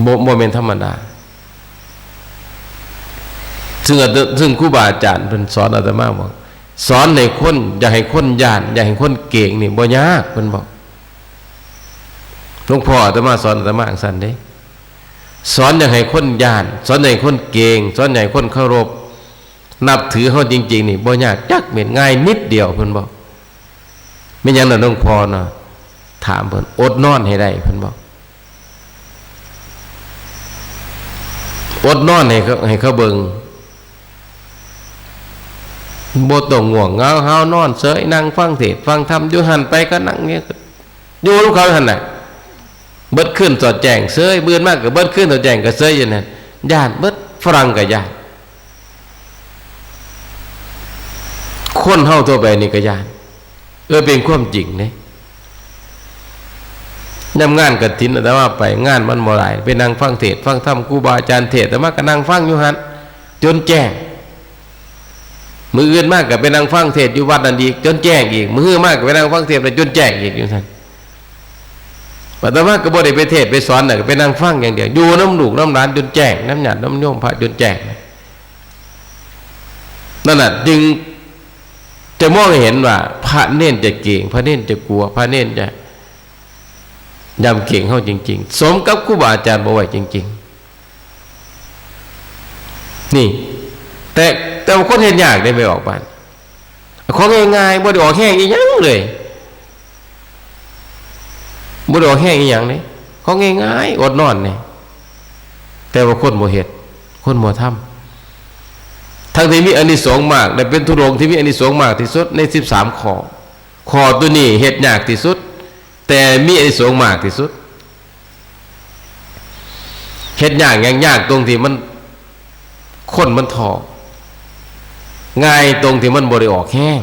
บ่ บ่แม่นธรรมดา ซึ่งอาต- ซึ่งครูบาอาจารย์เพิ่นสอนอาตมาบอก สอนให้คน อย่าให้คนย้าน อย่าให้คนเกรงนี่บ่ยาก เพิ่นบอก หลวงพ่ออาตมาสอนอาตมาจั่งซั้นเด้ สอนอย่าให้คนย้าน สอนอย่าให้คนเกรง สอนอย่าให้คนเคารพ นับถือเฮาจริงๆ นี่บ่ยากจักเม็ด ง่ายนิดเดียว เพิ่นบอก แม่นหยังล่ะหลวงพ่อเนาะ ถามเพิ่น อดนอนให้ได้ เพิ่นบอก อดนอนให้เขา ให้เขาเบิ่ง บ่ต้องง่วงเหงาหาวนอนเสย นั่งฟังเทศน์ฟังธรรมอยู่หั่นไป ก็นั่งอยู่ อยู่นำเขาหั่นน่ะ เบิดคืนสอดแจ้งเสย มื้ออื่นมาก็เบิดคืนสอดแจ้งก็เสยอยู่นั่น ย้านเบิด ฝรั่งก็ย้าน คนเฮาทั่วไปนี่ก็ย้าน เออ เป็นความจริงเด้ นำงานกฐิน อาตมาไป งานมันบ่หลาย ไปนั่งฟังเทศน์ฟังธรรม ครูบาอาจารย์เทศน์ อาตมาก็นั่งฟังอยู่หั่น จนแจ้ง มื้ออื่นมาก็ไปนั่งฟังเทศน์อยู่วัดนั่นอีก จนแจ้งอีก มื้อฮือมาก็ไปนั่งฟังเทศน์ จนแจ้งอีก อยู่ซั่น อาตมาก็บ่ได้ไปเทศน์ไปสอนน่ะ ก็ไปนั่งฟังอย่างเดียว อยู่นำลูกนำหลานจนแจ้ง นำญาตินำโยมพระจนแจ้ง นั่นน่ะ จึงจะมองเห็นว่าพระเณรจะเกรง พระเณรจะกลัว พระเณรจะยำเกรงเฮาจริงๆ สมกับครูบาอาจารย์บอกไว้จริงๆ นี่ แต่ แต่ว่าคนเฮ็ดยากเด้ ไปออกบ้าน ของง่ายๆ บ่ได้ออกแฮงอีหยังเลย บ่ได้ออกแฮงอีหยังเลย ของง่ายๆ อดนอนนี่ แต่ว่าคนบ่เฮ็ด คนบ่ทำ ทั้งที่มีอานิสงส์มาก และเป็นธุดงค์ที่มีอานิสงส์มากที่สุดในสิบสามข้อ ข้อตัวนี้เฮ็ดยากที่สุด แต่มีอานิสงส์มากที่สุด เฮ็ดยากหยัง ยากตรงที่มัน คนมันท้อ ง่ายตรงที่มันบ่ได้ออกแฮง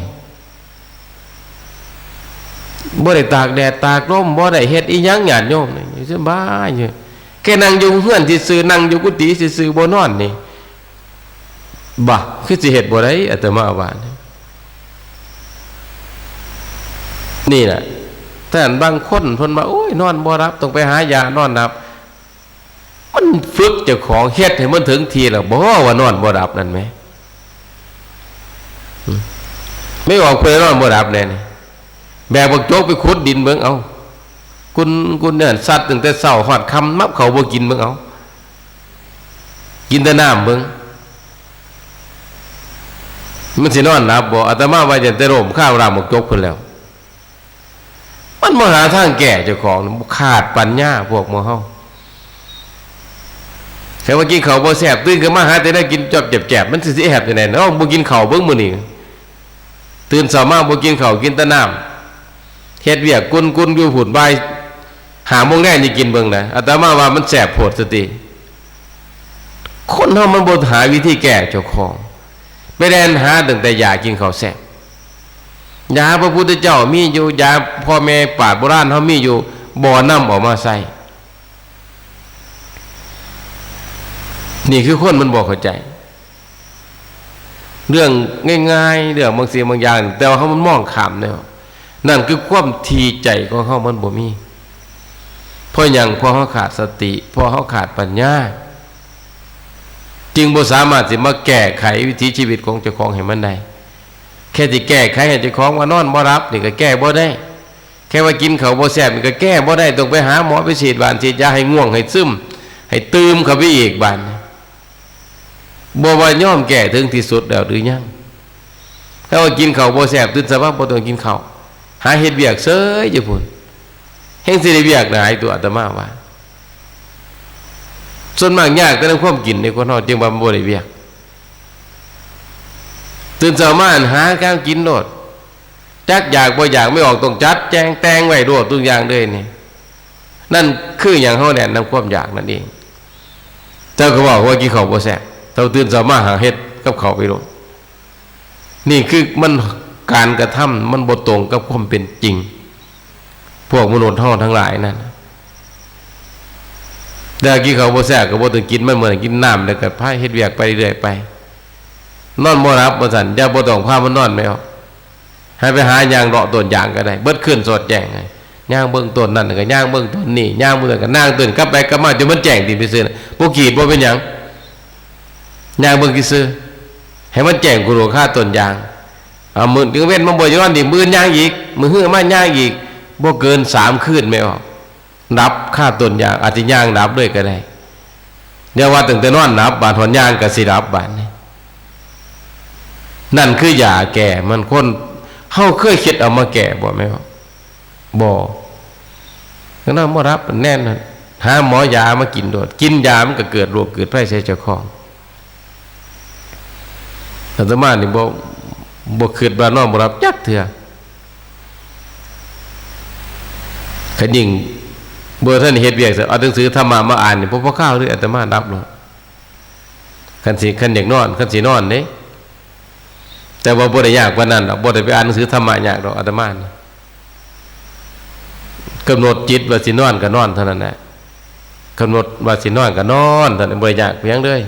บ่ได้ตากแดดตากลม บ่ได้เฮ็ดอีหยัง ญาติโยมนี่ สบายอยู่ แค่นั่งอยู่เฮือนซื่อๆ นั่งอยู่กุฏิซื่อๆ บ่นอนนี่ บ่ คือสิเฮ็ดบ่ได้ อาตมาว่า นี่แหละ แต่บางคนเพิ่นว่า โอ้ย นอนบ่หลับ ต้องไปหายานอนหลับ มันฝึกเจ้าของ เฮ็ดให้มันถึงที่แล้วบ่ ว่านอนบ่หลับนั่นแหม อืม ไม่ออก เพิ่นนอนบ่หลับแน่นี่ แบกบักจกไปขุดดินเบิ่ง เอ้า กุนกุนเนี่ย สัตว์ตั้งแต่เช้าฮอดค่ำ มับเขาบ่กินเบิ่ง เอ้า กินแต่น้ำเบิ่ง มันสินอนหลับบ่ อาตมาว่าจะแต่ล้มคาลามบักจกเพิ่นแล้ว มันบ่หาทางแก้เจ้าของ ขาดปัญญาพวกหมู่เฮา แต่ว่ากินข้าวบ่แซ่บ ตื่นขึ้นมาหาแต่แนวกินจอบแจบๆ มันสิสิแอบจั่งใด๋เนาะ บ่กินข้าวเบิ่งมื้อนี้ ตื่นเช้ามาบ่กินข้าว กินแต่น้ำ เฮ็ดเวียกกุนๆ อยู่พุ้น บ่ายห้าโมงแลงนี่กินเบิ่งนะ อาตมาว่ามันแซ่บโพดสติ คนเฮามันบ่หาวิธีแก้เจ้าของ ไปแล่นหาตั้งแต่อยากกินข้าวแซ่บ ยาพระพุทธเจ้ามีอยู่ ยาพ่อแม่ปราชญ์โบราณเฮามีอยู่ บ่นำออกมาใช้ นี่คือคนมันบ่เข้าใจ เรื่องง่ายๆ เรื่องบางสิ่งบางอย่าง แต่ว่าเฮามันมองข้ามแล้ว นั่นคือความถี่ใจของเฮามันบ่มี เพราะหยัง เพราะเฮาขาดสติ เพราะเฮาขาดปัญญา จึงบ่สามารถสิมาแก้ไขวิถีชีวิตของเจ้าของให้มันได้ แค่สิแก้ไขให้เจ้าของว่านอนบ่หลับนี่ก็แก้บ่ได้ แค่ว่ากินข้าวบ่แซ่บนี่ก็แก้บ่ได้ ต้องไปหาหมอไปฉีดหว่านฉีดยาให้ง่วงให้ซึม ให้ตื่มเข้าไปอีกบาดนี้ บ่ว่ายอมแก้ถึงที่สุดแล้วหรือยัง ถ้าว่ากินข้าวบ่แซ่บ ตื่นเช้ามาบ่ต้องกินข้าว หาเฮ็ดเวียกเซยอยู่พุ้น แฮ่งสิได้เวียกหลายตัว อาตมาว่า ส่วนมากยากแต่นำความกินเด้ คนเฮา จึงว่ามันบ่ได้เวียก ตื่นเช้ามาหาแนวกินโลด จักอยากบ่อยาก แม่ออกต้องจัดแจงแต่งไว้โลดทุกอย่างเลยนี่ นั่นคือหยัง เฮาแล่นนำความอยากนั่นเอง เจ้าก็บอกว่ากินข้าวบ่แซ่บ เจ้าตื่นเช้ามาหาเฮ็ดกับข้าวไปโลด นี่คือมัน การกระทำมันบ่ตรงกับความเป็นจริง พวกมนุษย์เฮาทั้งหลายนั่น แต่กินข้าวบ่แซ่บก็บ่ต้องกิน มันเหมือนกินน้ำ แล้วก็พาเฮ็ดเวียกไปเรื่อยไป นอนบ่หลับว่าซั่น อย่า บ่ต้องพามันนอนแม่นบ่ ให้ไปหาย่างเลาะต้นยางก็ได้ เบิดคืนสอดแจ้ง ย่างเบิ่งต้นนั่นก็ย่างเบิ่งต้นนี่ ย่างเบิ่งนั่นก็ย่างต้น กลับไปกลับมาจนมันแจ้ง ตีไปซื่อน่ะ บ่กรีดบ่เป็นหยัง ย่างเบิ่งซื่อๆ ให้มันแจ้งกูโลคาต้นยาง เอามื้อ มื้อเว้นมาบ่นอนดิ มื้ออื่นย่างอีก มื้อฮื้อมาย่างอีก บ่เกินสามคืนแม่นบ่ หลับคาต้นยาง อาจสิย่างหลับเลยก็ได้ อย่าว่าตั้งแต่นอนหลับ บาดฮอดย่างก็สิหลับบาดนี้ นั่นคือยาแก้มัน คนเฮาเคยคิดเอามาแก้บ่แม่นบ่ บ่ ก็นอนบ่หลับแน่นอน หาหมอยามากินโลด กินยามันก็เกิดโรคเกิดภัยใส่เจ้าของ อาตมานี่บ่ บ่คิดว่านอนบ่หลับจักเทื่อ คันยิ่งบ่ทันเฮ็ดเวียก เอาหนังสือธรรมะมาอ่านนี่ บ่พอคาวเด้ อาตมาหลับโลด คันสิ คันอยากนอน คันสินอนเด้ แต่ว่าบ่ได้ยากปานนั้นดอก บ่ได้ไปอ่านหนังสือธรรมะยากดอก อาตมานี่ กำหนดจิตว่าสินอนก็นอนเท่านั้นแหละ กำหนดว่าสินอนก็นอนเท่านั้น บ่ได้ยากเพียงเลย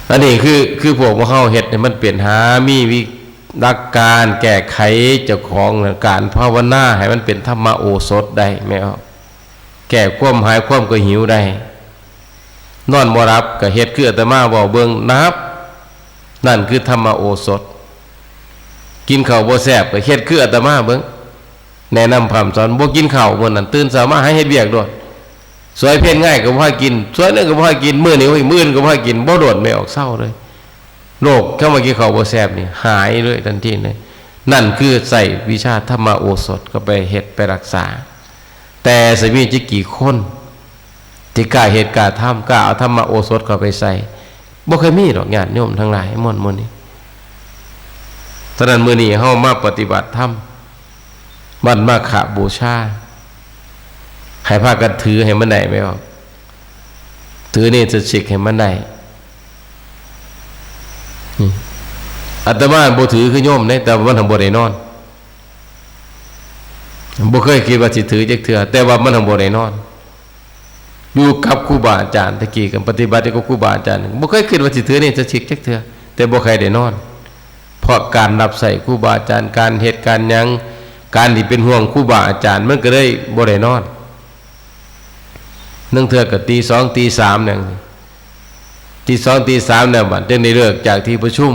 อันนี้คือ คือพวกพวกเฮาเฮ็ดให้มันเป็น หามีวิ หลักการแก้ไขเจ้าของ การภาวนาให้มันเป็นธรรมโอสถได้แม่นบ่ แก้ความหายความกระหิวได้ นอนบ่หลับก็เฮ็ดคืออาตมาเว้าเบิ่ง หลับ นั่นคือธรรมโอสถ กินข้าวบ่แซ่บก็เฮ็ดคืออาตมาเบิ่ง แนะนำพร่ำสอน บ่กินข้าวมื้อนั้น ตื่นเช้ามาหาเฮ็ดเวียกโลด สวยเพลงง่ายก็บ่ให้กิน สวยนั่นก็บ่ให้กิน มื้อนี้โอ้ย มื้ออื่นก็บ่ให้กิน บ่โดนแม่ออกเซาเลย โรคคำว่ากินข้าวบ่แซ่บนี่หายเลยทันทีเลย นั่นคือใส่วิชาธรรมโอสถเข้าไปเฮ็ดไปรักษา แต่สิมีจักกี่คน ที่กล้าเฮ็ดกล้าทำ กล้าเอาธรรมโอสถเข้าไปใส่ บ่เคยมีดอกญาติโยมทั้งหลายมวลหมู่นี้ ฉะนั้นมื้อนี้เฮามาปฏิบัติธรรม วันมาฆบูชา ให้พากันถือให้มันได้แม่นบ่ ถือเนสสิกให้มันได้ นี่ อาตมาบ่ถือคือโยมเด้ แต่ว่ามันหั้นบ่ได้นอน บ่เคยคิดว่าสิถือจักเทื่อ แต่ว่ามันหั้นบ่ได้นอน อยู่กับครูบาอาจารย์ ตะกี้ก็ปฏิบัติอยู่กับครูบาอาจารย์ บ่เคยคิดว่าสิถือเนสสิกจักเทื่อ แต่บ่ใครได้นอน เพราะการรับใช้ครูบาอาจารย์ การเฮ็ดการหยัง การที่เป็นห่วงครูบาอาจารย์ มันก็เลยบ่ได้นอน ลางเทื่อก็ตีสองตีสามเนี่ย ตีสองตีสามเนี่ย บัดจั่งได้เลิกจากที่ประชุม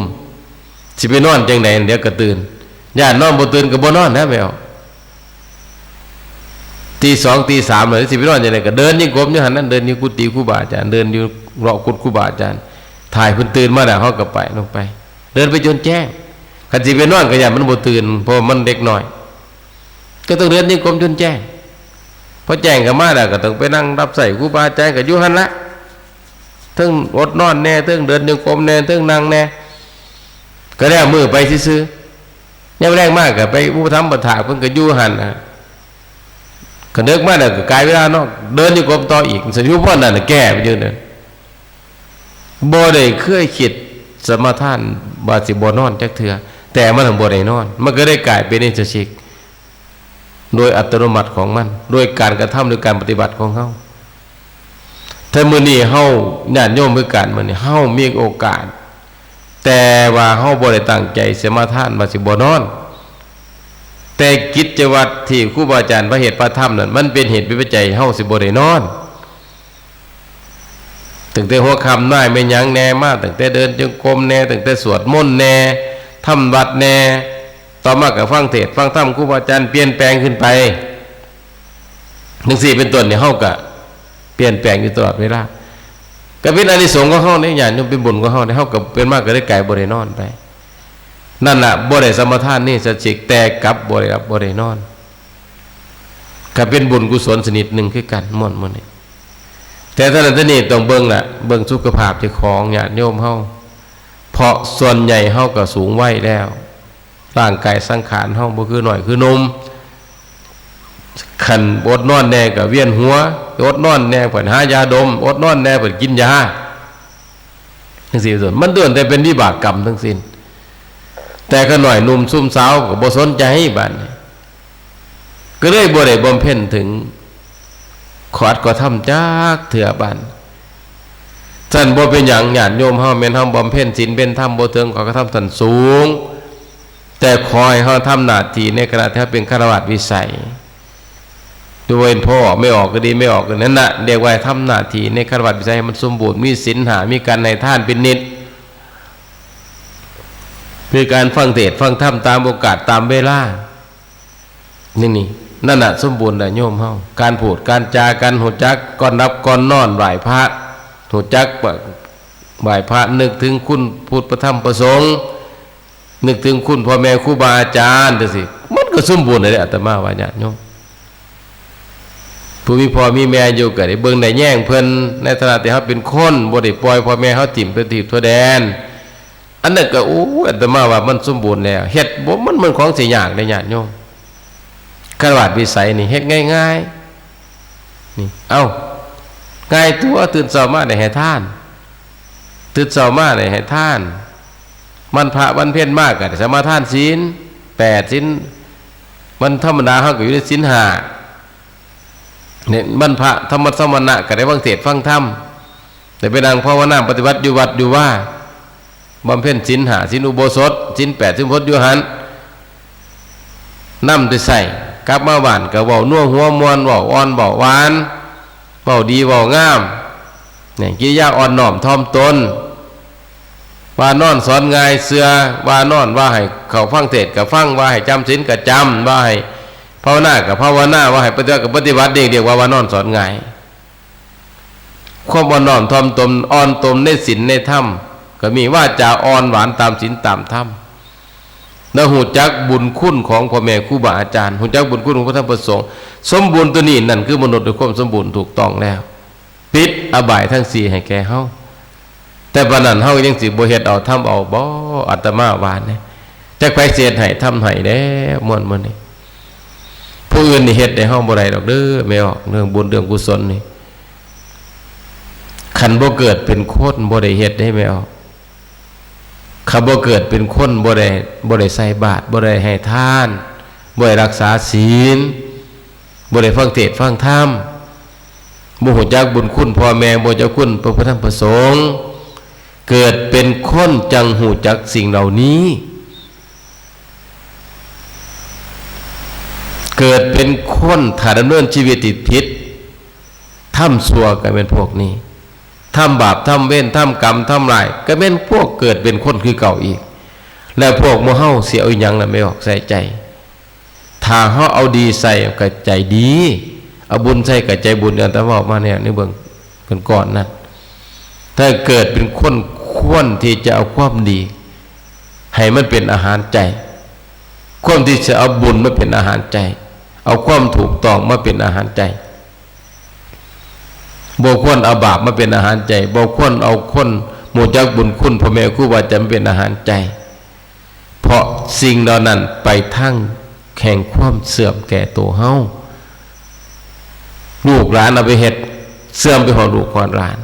สิไปนอนจั่งใด เดี๋ยวก็ตื่น ย้านนอนบ่ตื่นก็บ่นอนนะแม่นบ่ ตีสองตีสามเลย สิไปนอนจั่งใด ก็เดินจงกรมอยู่หั่นนั่น เดินอยู่กุฏิครูบาอาจารย์ เดินอยู่เลาะกุฏิครูบาอาจารย์ ถ่ายเพิ่นตื่นมาแล้ว เฮาก็ไปลงไป เดินไปจนแจ้ง คันสิไปนอนก็ย้านมันบ่ตื่น เพราะว่ามันเด็กน้อย ก็ต้องเดินจงกรมจนแจ้ง พอแจ้งก็มาแล้ว ก็ต้องไปนั่งรับใช้ครูบาอาจารย์ ก็อยู่หั่นละ เทิงอดนอนแน่ เทิงเดินจงกรมแน่ เทิงนั่งแน่ ก็แล้วมื้อไปซื่อๆ ยามแลงมาก็ไปอุปถัมภ์อุปัฏฐากเพิ่นก็อยู่หั่นน่ะ ก็เดิกมาแล้วก็กายเวลาเนาะ เดินจงกรมต่ออีก สิอยู่พอนั้นน่ะ แก้ไปอยู่นั่น บ่ได้เคยคิดสมาทานว่าสิบ่นอนจักเทื่อ แต่มันบ่ได้นอน มันก็ได้กลายเป็นนิจสิก โดยอัตโนมัติของมัน โดยการกระทำ โดยการปฏิบัติของเฮา แต่มื้อนี้เฮาญาติโยมคือกัน มื้อนี้เฮามีโอกาส แต่ว่าเฮาบ่ได้ตั้งใจสมาทานว่าสิบ่นอน แต่กิจวัตรที่ครูบาอาจารย์พระเฮ็ดพระธรรมนั่น มันเป็นเหตุเป็นปัจจัยให้เฮาสิบ่ได้นอน ตั้งแต่หัวค่ำนายแม่นหยังแน่มา ตั้งแต่เดินจงกรมแน่ ตั้งแต่สวดมนต์แน่ ทำวัตรแน่ ต่อมาก็ฟังเทศน์ฟังธรรม ครูบาอาจารย์เปลี่ยนแปลงขึ้นไป จังซี่เป็นต้นนี่ เฮาก็เปลี่ยนแปลงอยู่ตลอดเวลา ก็เป็นอานิสงส์ของเฮาเด้ ญาติโยม เป็นบุญของเฮาเด้ เฮาก็เป็นมาก็ได้กลายบ่ได้นอนไป นั่นล่ะ บ่ได้สมาทานนิจสิก แต่กลับบ่ได้หลับบ่ได้นอน ก็เป็นบุญกุศลชนิดหนึ่งคือกัน ม่วนมื้อนี้ แต่เท่านั้นเท่านี้ต้องเบิ่งล่ะ เบิ่งสุขภาพเจ้าของ ญาติโยมเฮา เพราะส่วนใหญ่เฮาก็สูงวัยแล้ว ร่างกายสังขารเฮาบ่คือน้อยคือหนุ่ม คันอดนอนแน่ก็เวียนหัว อดนอนแน่เพิ่นหายาดม อดนอนแน่เพิ่นกินยา จังซี่เป็นต้น มันล้วนแต่เป็นวิบากกรรมทั้งสิ้น แต่ข้าน้อยหนุ่มซุ่มสาวก็บ่สนใจบัดนี้ ก็เลยบ่ได้บำเพ็ญถึงขออัดขอธรรมจักเทื่อบัด ซั่นบ่เป็นหยัง ญาติโยมเฮา แม่นเฮาบำเพ็ญศีลเพ็ญธรรมบ่ถึงขออัดขอธรรมชั้นสูง แต่ขอให้เฮาทำหน้าที่ในขณะที่เฮาเป็นฆราวาสวิสัย ตัวเป็นพ่อไม่ออกก็ดี ไม่ออกก็ดี นั่นน่ะ เรียกว่าทำหน้าที่ในฆราวาสวิสัยให้มันสมบูรณ์ มีศีลห้า มีการให้ทานเป็นนิจ มีการฟังเทศน์ฟังธรรมตามโอกาสตามเวลา นี่นี่ นั่นน่ะ สมบูรณ์แล้วโยมเฮา การพูดการจา การฮู้จักก่อนหลับก่อนนอน ไหว้พระ ฮู้จักไหว้พระ นึกถึงคุณพุทธพระธรรมพระสงฆ์ นึกถึงคุณพ่อแม่ครูบาอาจารย์จังซี่ มันก็สมบูรณ์เลยเด้ อาตมาว่า ญาติโยม ผู้มีพ่อมีแม่อยู่ก็ได้เบิ่งได้แยงเพิ่น ในฐานะที่เฮาเป็นคน บ่ได้ปล่อยพ่อแม่เฮาถิ่มไปทิ่มทั่วแดน อันนั้นก็ โอ้ย อาตมาว่ามันสมบูรณ์แล้ว เฮ็ดบ่ มัน มันของสิยากเด้ ญาติโยม ฆราวาสวิสัยนี่เฮ็ดง่ายๆ นี่ เอ้า ง่ายตัว ตื่นเช้ามาได้ให้ทาน ตื่นเช้ามาได้ให้ทาน วันพระวันเพ็ญมาก็ได้สมาทานศีลแปด ศีล วันธรรมดาเฮาก็อยู่ในศีลห้า เนี่ย วันพระธรรมสมณะก็ได้ฟังเทศน์ฟังธรรม ได้ไปนั่งภาวนาปฏิบัติอยู่วัดอยู่วา บำเพ็ญศีลห้า ศีลอุโบสถ ศีลแปด ศีลอุโบสถอยู่หั่น นำไปใช้ กลับมาบ้านก็เว้านัวหัวม่วน เว้าอ่อน เว้าหวาน เว้าดี เว้างาม เนี่ย กิริยาอ่อนน้อมถ่อมตน ว่านอนสอนง่าย เชื่อ ว่านอน ว่าให้เข้าฟังเทศน์ก็ฟัง ว่าให้จำศีลก็จำ ว่าให้ภาวนาก็ภาวนา ว่าให้ปฏิบัติก็ปฏิบัติ นี่เรียกว่าว่านอนสอนง่าย ความอ่อนน้อมถ่อมตน อ่อนตนในศีลในธรรม ก็มีวาจาอ่อนหวานตามศีลตามธรรม แล้วฮู้จักบุญคุณของพ่อแม่ครูบาอาจารย์ ฮู้จักบุญคุณของพระธรรมพระสงฆ์ สมบูรณ์ตัวนี้ นั่นคือมนุษย์ด้วยความสมบูรณ์ถูกต้องแล้ว ปิดอบายทั้งสี่ให้แก่เฮา แต่ปานนั้นเฮายังสิบ่เฮ็ดเอาทำเอาบ่ อาตมาว่าเนี่ย จักไผสิเฮ็ดให้ทำให้แล้วม่วนมื้อนี้ ผู้อื่นนี่เฮ็ดให้เฮาบ่ได้ดอกเด้อ แม่ออก เรื่องบุญเรื่องกุศลนี่ คันบ่เกิดเป็นคนบ่ได้เฮ็ดเด้ แม่ออก คันบ่เกิดเป็นคนบ่ได้ บ่ได้ใส่บาตร บ่ได้ให้ทาน บ่ได้รักษาศีล บ่ได้ฟังเทศน์ฟังธรรม บ่ฮู้จักบุญคุณพ่อแม่ บ่ฮู้จักคุณพระพุทธธรรมพระสงฆ์ เกิดเป็นคนจั่งฮู้จักสิ่งเหล่านี้ เกิดเป็นคนถ้าดำเนินชีวิตที่ผิด ทำชั่วก็เป็นพวกนี้ ทำบาป ทำเวร ทำกรรม ทำร้าย ก็เป็นพวกเกิดเป็นคนคือเก่าอีก แล้วพวกหมู่เฮาสิเอาอิหยังล่ะ แม่ออก ใส่ใจ ถ้าเฮาเอาดีใส่ก็ใจดี เอาบุญใส่ก็ใจบุญ อย่างที่เว้ามาเนี่ย ในเบื้องก่อนๆ นั้น ถ้าเกิดเป็นคนควรที่จะเอาความดี ให้มันเป็นอาหารใจ ควรที่จะเอาบุญมาเป็นอาหารใจ เอาความถูกต้องมาเป็นอาหารใจ บ่ควรเอาบาปมาเป็นอาหารใจ บ่ควรเอาคนบ่ฮู้จักบุญคุณพ่อแม่ครูบาอาจารย์มาเป็นอาหารใจ เพราะสิ่งเหล่านั้นไปทางแห่งความเสื่อมแก่ตัวเฮา ลูกหลานเอาไปเฮ็ด เสื่อมไปฮอดลูกฮอดหลาน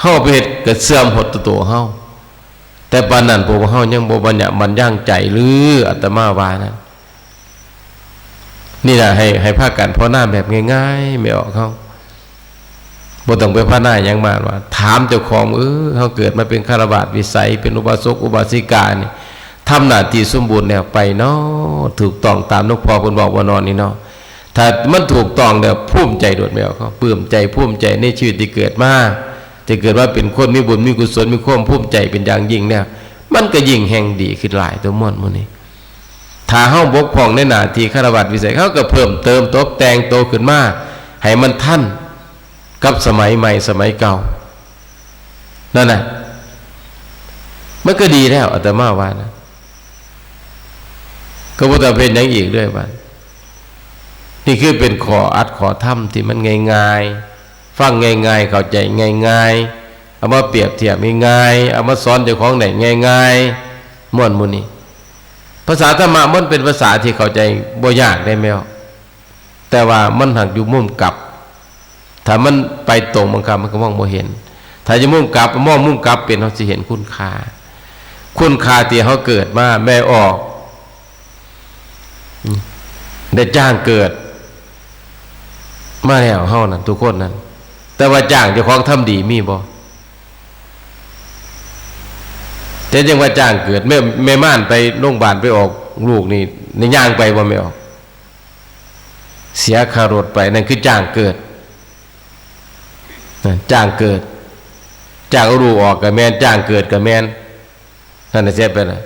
เฮาเอาไปเฮ็ดก็เสื่อมฮอดตัวเฮา แต่ปานนั้นพวกเฮายังบ่บัญญัติบัญญังใจหรือ อาตมาว่านะ นี่แหละให้ ให้พากันภาวนาแบบง่ายๆ แม่ออกเฮา บ่ต้องไปภาวนาหยังมากว่า ถามเจ้าของ เออ เฮาเกิดมาเป็นฆราวาสวิสัย เป็นอุบาสกอุบาสิกานี่ ทำหน้าที่สมบูรณ์แล้วไปเนาะ ถูกต้องตามหลวงพ่อเพิ่นบอกว่านอนนี่เนาะ ถ้ามันถูกต้องแล้ว ภูมิใจโดดแม่ออกเฮา ปลื้มใจ ภูมิใจในชีวิตที่เกิดมา ที่เกิดมาเป็นคนมีบุญมีกุศล มีความภูมิใจเป็นอย่างยิ่งแล้ว มันก็ยิ่งแฮ่งดีขึ้นหลาย ตัวม่วนหมู่นี้ ถ้าเฮาบกพร่องในหน้าที่ฆราวาสวิสัย เฮาก็เพิ่มเติมตกแต่งโตขึ้นมา ให้มันทันกับสมัยใหม่สมัยเก่า นั่นน่ะ มันก็ดีแล้ว อาตมาว่านะ ก็บ่ต้องเป็นหยังอีกเด้อบัด นี่คือเป็นข้ออัดข้อธรรมที่มันง่ายๆ ฟังง่ายๆ เข้าใจง่ายๆ เอามาเปรียบเทียบง่ายๆ เอามาสอนเจ้าของได้ง่ายๆ ม่วนหมู่นี้ ภาษาธรรมะมันเป็นภาษาที่เข้าใจบ่ยากเด้แม่ออก แต่ว่ามันหากอยู่มุมกลับ ถ้ามันไปตรงบางครั้งมันก็มองบ่เห็น ถ้าอยู่มุมกลับ มองมุมกลับเป็น เฮาสิเห็นคุณค่า คุณค่าที่เฮาเกิดมา แม่ออก ได้จ้างเกิด มาแล้วเฮานั่น ทุกคนนั่น แต่ว่าจ้างเจ้าของทำดีมีบ่ แต่จังว่าจ้างเกิด แม่ แม่ม่านไปโรงพยาบาลไปออกลูกนี่ นี่ย่างไปบ่แม่ออก เสียค่ารถไป นั่นคือจ้างเกิด นะ จ้างเกิด จ้างเอาลูกออกก็แม่น จ้างเกิดก็แม่น นั่นน่ะเสียไปนะ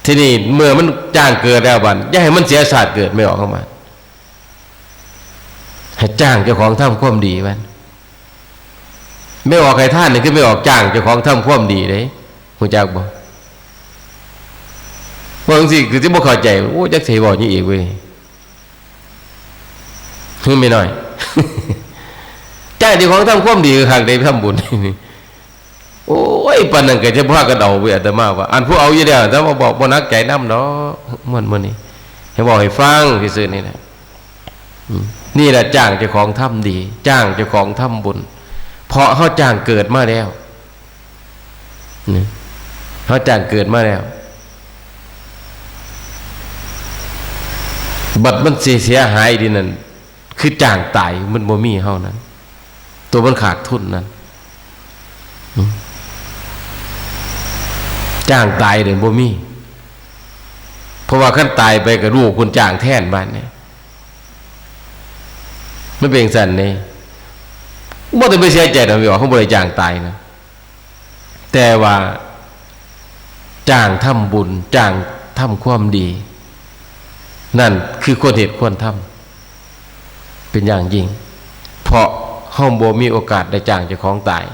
ทีนี้เมื่อมันจ้างเกิดแล้วบัด อย่าให้มันเสียชาติเกิด แม่ออกเข้ามา ให้จ้างเจ้าของทำความดีมัน แม่ออกให้ทานนี่คือแม่ออกจ้างเจ้าของทำความดีเด้ ฮู้จักบ่ ว่าจังซี่คือสิบ่เข้าใจ โอ้ จักสิเว้าหยังอีกเว้ย คือแม่น้อย จ้างเจ้าของทำความดีคักเด้ ทำบุญ โอ้ย ปานนั้นก็จะพากันเอาเว้ย อาตมาว่า อันผู้เอาอยู่แล้ว แต่ว่าบอกบ่หนักใจนำดอก ม่วนมื้อนี้ ให้เว้าให้ฟังซื่อๆ นี่แหละ อืม นี่แหละจ้างเจ้าของทำดี จ้างเจ้าของทำบุญ เพราะเฮาจ้างเกิดมาแล้ว นี่ เฮาจ้างเกิดมาแล้ว บัดมันสิเสียหายดีนั่น คือจ้างตาย มันบ่มีเฮานั่น ตัวมันขาดทุนนั่น อืม จ้างตายเด้บ่มี เพราะว่าคันตายไปก็ลูกเพิ่นจ้างแทนบัดนี้ มันเป็นจั่งซั้นเด้ บ่ต้องไปเสียใจดอก แม่ออก เฮาบ่ได้จ้างตายนะ แต่ว่าจ้างทำบุญ จ้างทำความดี นั่นคือควรเฮ็ดควรทำ เป็นอย่างยิ่ง เพราะเฮาบ่มีโอกาสได้จ้างเจ้าของตาย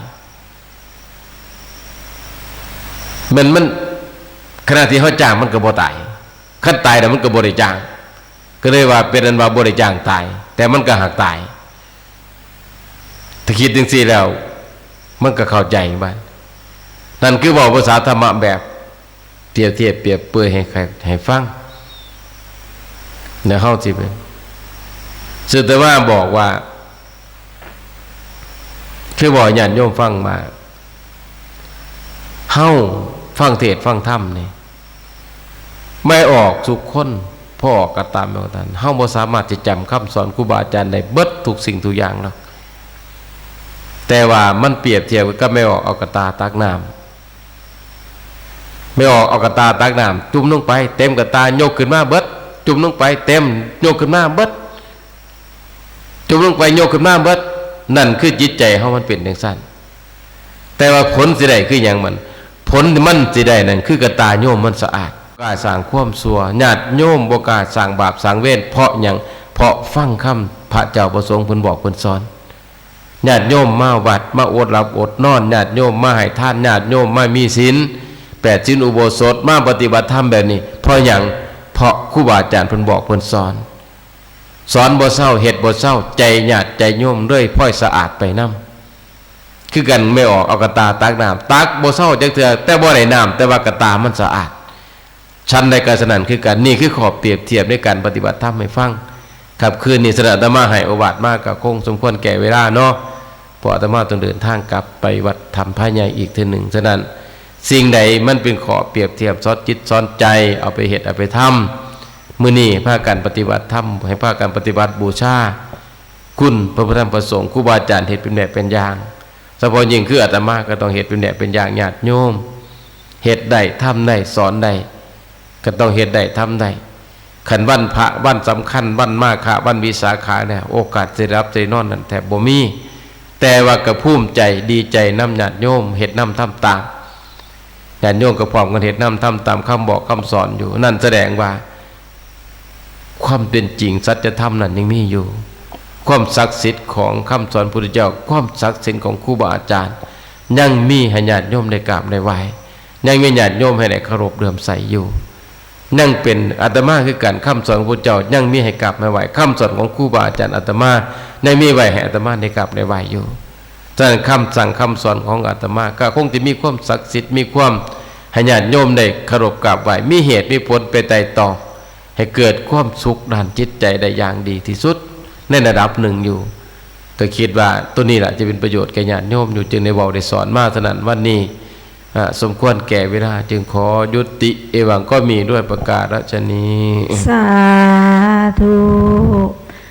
แม่นมัน ขณะที่เฮาจ้างมันก็บ่ตาย คันตายแล้วมันก็บ่ได้จ้าง ก็เลยว่าเป็นอันว่าบ่ได้จ้างตาย แต่มันก็หากตาย ถ้าคิดจังซี่แล้ว มันก็เข้าใจว่า นั่นคือเว้าภาษาธรรมะแบบเปรียบเทียบเปรียบเปรยให้ใคร ให้ฟัง แล้วเฮาสิเป็น ซึ่งอาตมาบอกว่า คือบอกญาติโยมฟังว่า เฮาฟังเทศน์ฟังธรรมนี่ แม่ออกทุกคน พ่อออกก็ตาม แม่ออกก็ตาม เฮาบ่สามารถจะจำคำสอนครูบาอาจารย์ได้เบิดทุกสิ่งทุกอย่างหรอก แต่ว่ามันเปรียบเทียบกับแม่ออกเอากระตาตักน้ำ แม่ออกเอากระตาตักน้ำ จุ่มลงไป เต็มกระตา ยกขึ้นมาเบิด จุ่มลงไป เต็ม ยกขึ้นมาเบิด จุ่มลงไป ยกขึ้นมาเบิด นั่นคือจิตใจเฮามันเป็นจั่งซั้น แต่ว่าผลสิได้คือหยังมัน ผลที่มันสิได้นั่นคือกระตาโยมมันสะอาด กล้าสร้างความชั่ว ญาติโยมบ่กล้าสร้างบาปสร้างเวร เพราะหยัง เพราะฟังคำพระเจ้าพระสงฆ์เพิ่นบอกเพิ่นสอน ญาติโยมมาวัด มาอดหลับอดนอน ญาติโยมมาให้ทาน ญาติโยมมามีศีล แปดศีลอุโบสถ มาปฏิบัติธรรมแบบนี้ เพราะหยัง เพราะครูบาอาจารย์เพิ่นบอกเพิ่นสอน สอนบ่เซา เฮ็ดบ่เซา ใจญาติใจโยมเลยพลอยสะอาดไปนำ คือกัน แม่ออกเอากระตาตักน้ำ ตักบ่เซาจักเทื่อ แต่บ่ได้น้ำ แต่ว่ากระตามันสะอาด ฉันใดก็ฉะนั้นคือกัน นี่คือข้อเปรียบเทียบในการปฏิบัติธรรมให้ฟัง ครับ คืนนี้ฉะนั้นอาตมาให้โอวาทมาก็คงสมควรแก่เวลาเนาะ เพราะอาตมาต้องเดินทางกลับไปวัดถ้ำพระใหญ่อีกเทื่อหนึ่ง ฉะนั้น สิ่งใดมันเป็นข้อเปรียบเทียบสอนจิตสอนใจ เอาไปเฮ็ดเอาไปทำ มื้อนี้พากันปฏิบัติธรรม ให้พากันปฏิบัติบูชา คุณพระพุทธธรรมพระสงฆ์ ครูบาอาจารย์เฮ็ดเป็นแบบเป็นอย่าง เฉพาะยิ่งคืออาตมาก็ต้องเฮ็ดเป็นแบบเป็นอย่าง ญาติโยม เฮ็ดได้ ทำได้ สอนได้ ก็ต้องเฮ็ดได้ ทำได้ คันวันพระ วันสำคัญ วันมาฆะ วันวิสาขะเนี่ย โอกาสสิหลับสินอนนั่นแทบบ่มี แต่ว่าก็ภูมิใจ ดีใจนำญาติโยม เฮ็ดนำ ทำตาม ญาติโยมก็พร้อมกันเฮ็ดนำ ทำตามคำบอกคำสอนอยู่ นั่นแสดงว่า ความเป็นจริงสัจธรรมนั่นยังมีอยู่ ความศักดิ์สิทธิ์ของคำสอนพุทธเจ้า ความศักดิ์สิทธิ์ของครูบาอาจารย์ ยังมีให้ญาติโยมได้กราบได้ไหว้ ยังมีญาติโยมให้ได้เคารพเลื่อมใสอยู่ ยังเป็น อาตมาคือกัน คำสอนของพุทธเจ้ายังมีให้กราบให้ไหว้ คำสอนของครูบาอาจารย์อาตมายังมีไว้ให้อาตมาได้กราบได้ไหว้อยู่ ฉะนั้นคำสั่งคำสอนของอาตมาก็คงจะมีความศักดิ์สิทธิ์ มีความให้ญาติโยมได้เคารพกราบไหว้ มีเหตุมีผลไปไต่ต่อ ให้เกิดความสุขด้านจิตใจได้อย่างดีที่สุด ในระดับหนึ่งอยู่ ก็คิดว่าตัวนี้แหละจะเป็นประโยชน์แก่ญาติโยมอยู่ จึงได้เว้าได้สอนมาเท่านั้น วันนี้ อ่ะ สมควรแก่เวลา จึงขอยุติ เอวังก็มีด้วยประการฉะนี้ สาธุ